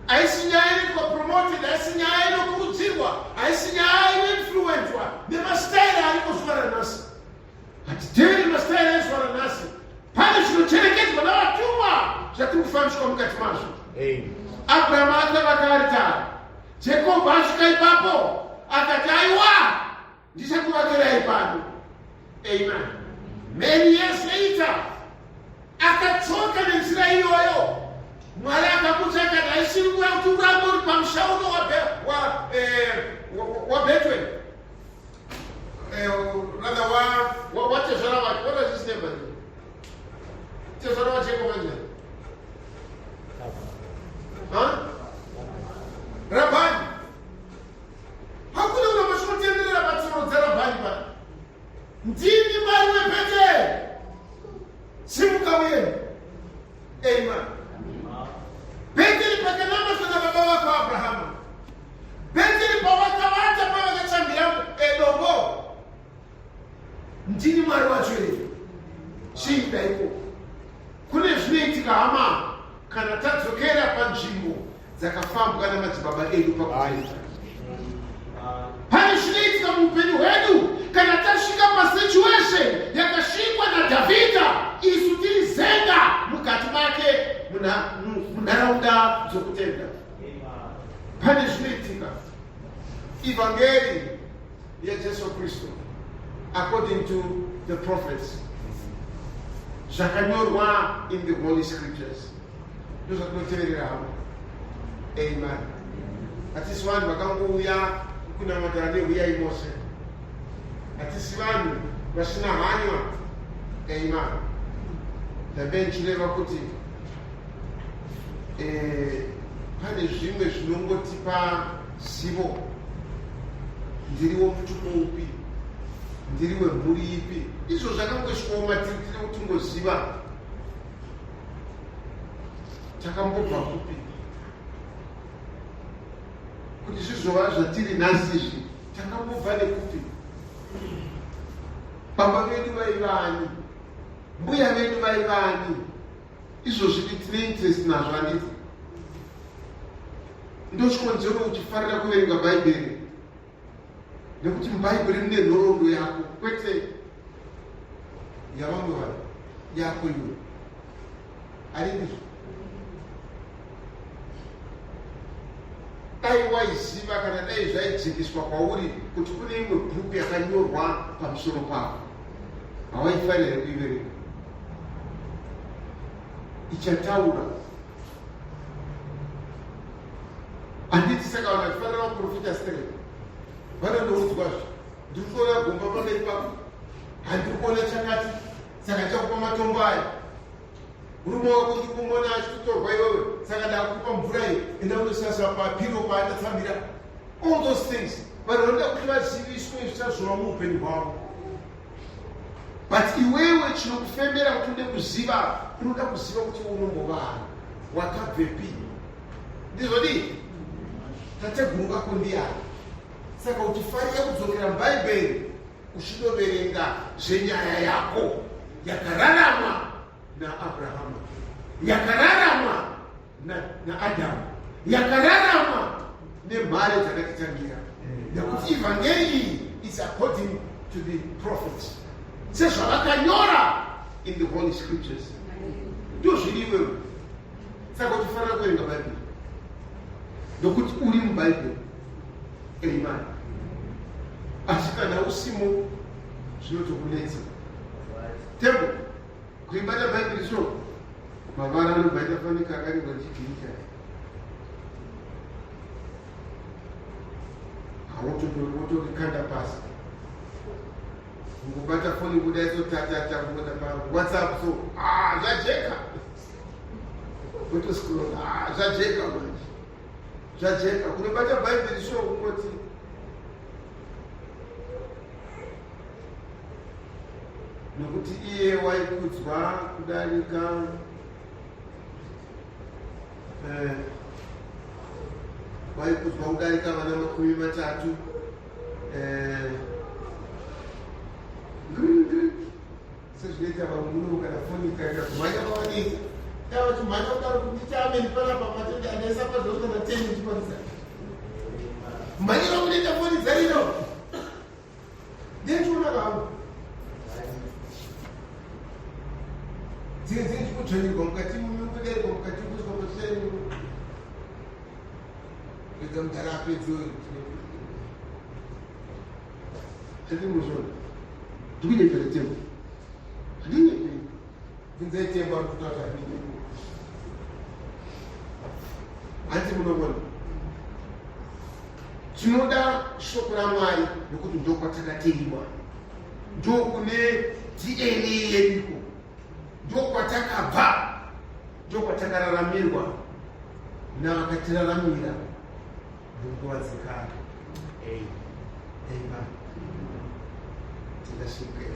haisi nyaya inoitwa promoted, haisi nyaya inokurudzirwa, haisi nyaya inoinfluenzwa nemastairi ariko zuva ranhasi. Hatiteveri mastairi ezuva ranhasi. Pane zvinocherekedzwa navatumwa zvatiri kufambiswa mukati mazvo. Abrahamu akavaka aritari. Jakobho asvika ipapo akati, aiwa, ndichakuvakirai pano. Amen. Many years later akatsoka nenzira iyoyo. Mwari akamutsa akati, haisiri nguva kuti urambe uri pamusha uno waBethuel, rather watezvara wake. What was his name by the way? Tezvara waJacob manje? Huh? Rabhani. Hakuna kuramba chinotenderera patsoro dzaRabhani pana. Ndini Mwari weBheteri, simuka uye. Amen. Bheteri pakanamatwa nababa vako Abrahama, Bheteri pawakavata pavakatsamhira edombo, ndini Mwari wacho here? Chiinda ikoko. Kune zvinoitika hama kana tadzokera panzvimbo dzakafambwa namadzibaba edu pakutenda. Pane zvinoitika muupenyu hwedu kana tasvika pasituation yakasvikwa naDhavhidha, isu tiri zenga mukati make munharaunda dzokutenda. Pane zvinoitika. Evhangeri yaJesu Kristu according to the prophets, zvakanyorwa in the Holy Scriptures, ndozvatinoteverera havo. Amen. Hatisi vanhu vakangouya kunamatana neuyai mose. Hatisi vanhu vasina hanya. Amen. Ndambe ndichireva kuti pane zvimwe zvinongotipa zivo. Ndiri womutupo upi? Ndiri wemhuri ipi? Izvo zvakangoiswawo matiri tine kuti tingoziva takambobva kupi kuti zvizova zvatiri nhasi izvi. Takambobva nekupi? Baba vedu vaivani? Mbuya vedu vaivani? Izvozvi tine interest nazvo, handiti? Ndochikonzero uchifarira kuverenga Bhaibheri, nekuti muBhaibheri mune nhoroondo yako, kwete yavamwe vanhu, yako iwe. Arindizvo? Dai waiziva, kana dai zvaidzikiswa kwauri kuti kune imwe bhuku yakanyorwa pamusoro pako, hawaifanira here kuiverenga? Ichataura, handiti? Saka vanhu vachifanira vaprofita straight vanondoudzwazve, ndiri kuona gomba pamberi pako, handiri kuona chakati, saka ndichakupa matombo aya. Murume wako ndiri kumuona achitotorwa iwewe, saka ndakupa mvura iyi, enda unosasa papiro paandatsamira. All those things, vanhu vanoda kuti vaziviswe zvichazova muupenyu hwavo. But iwewe chinokufembera kuti ude kuziva, unoda kuziva kuti unombovani, wakabvepi. Ndizvodii? Tateguru vako ndiyani? Saka uchifarira kudzokera muBhaibheri uchinoverenga zvenyaya yako yakararamwa naAbrahama, yakararamwa naAdhamu, yakararamwa nemhare dzakatitangira, nekuti ivhangeri iyi is according to the prophets, sezvavakanyora in the holy scriptures. Ndozviri iwewe. Saka uchifanira kuverenga Bhaibheri nokuti uri muBhaibheri. Amen. Asi kana usimo zvinotokunetsa. Tembo kuibata Bhaibheri so mavara anobva aita fanika akanyorwa nechigiriki aya. Hautotorikanda pasi. Kungobata foni kudai so tatata kungota pa WhatsApp so ah zvajeka. Wotoscroll ah zvajeka manje. Zvajeka kunobata Bhaibheri so kungoti nokuti iye waikudzwa kudarika eh, waikudzwa kudarika vana 30 eh, sezvinoita vamwe muno kana foni ikaita kumhanya kwavanoita dai vachimhanya kudaro kuti ndiite ameni panapa matende andaisa pazvo kana teni ndichikwanisa mhanyira kunoita foni dzarino ndichiona kangu dzine dzine chikudzvanyirwa mukati mukudarikwa mukati kusvika paseni pedza mudhara apedze Tete muzvona. Ndikunyepera tembo. Handinyeperi. Bvunzai tembo ari kutaura handinyeperi. Hanzi munoona. Tinoda shoko raMwari nekuti ndokwatakateiwa. Ndokune DNA yeduko. Ndokwatakabva. Ndokwatakararamирwa navakatiraramira munguva dzekare. Amen. Tingasvike.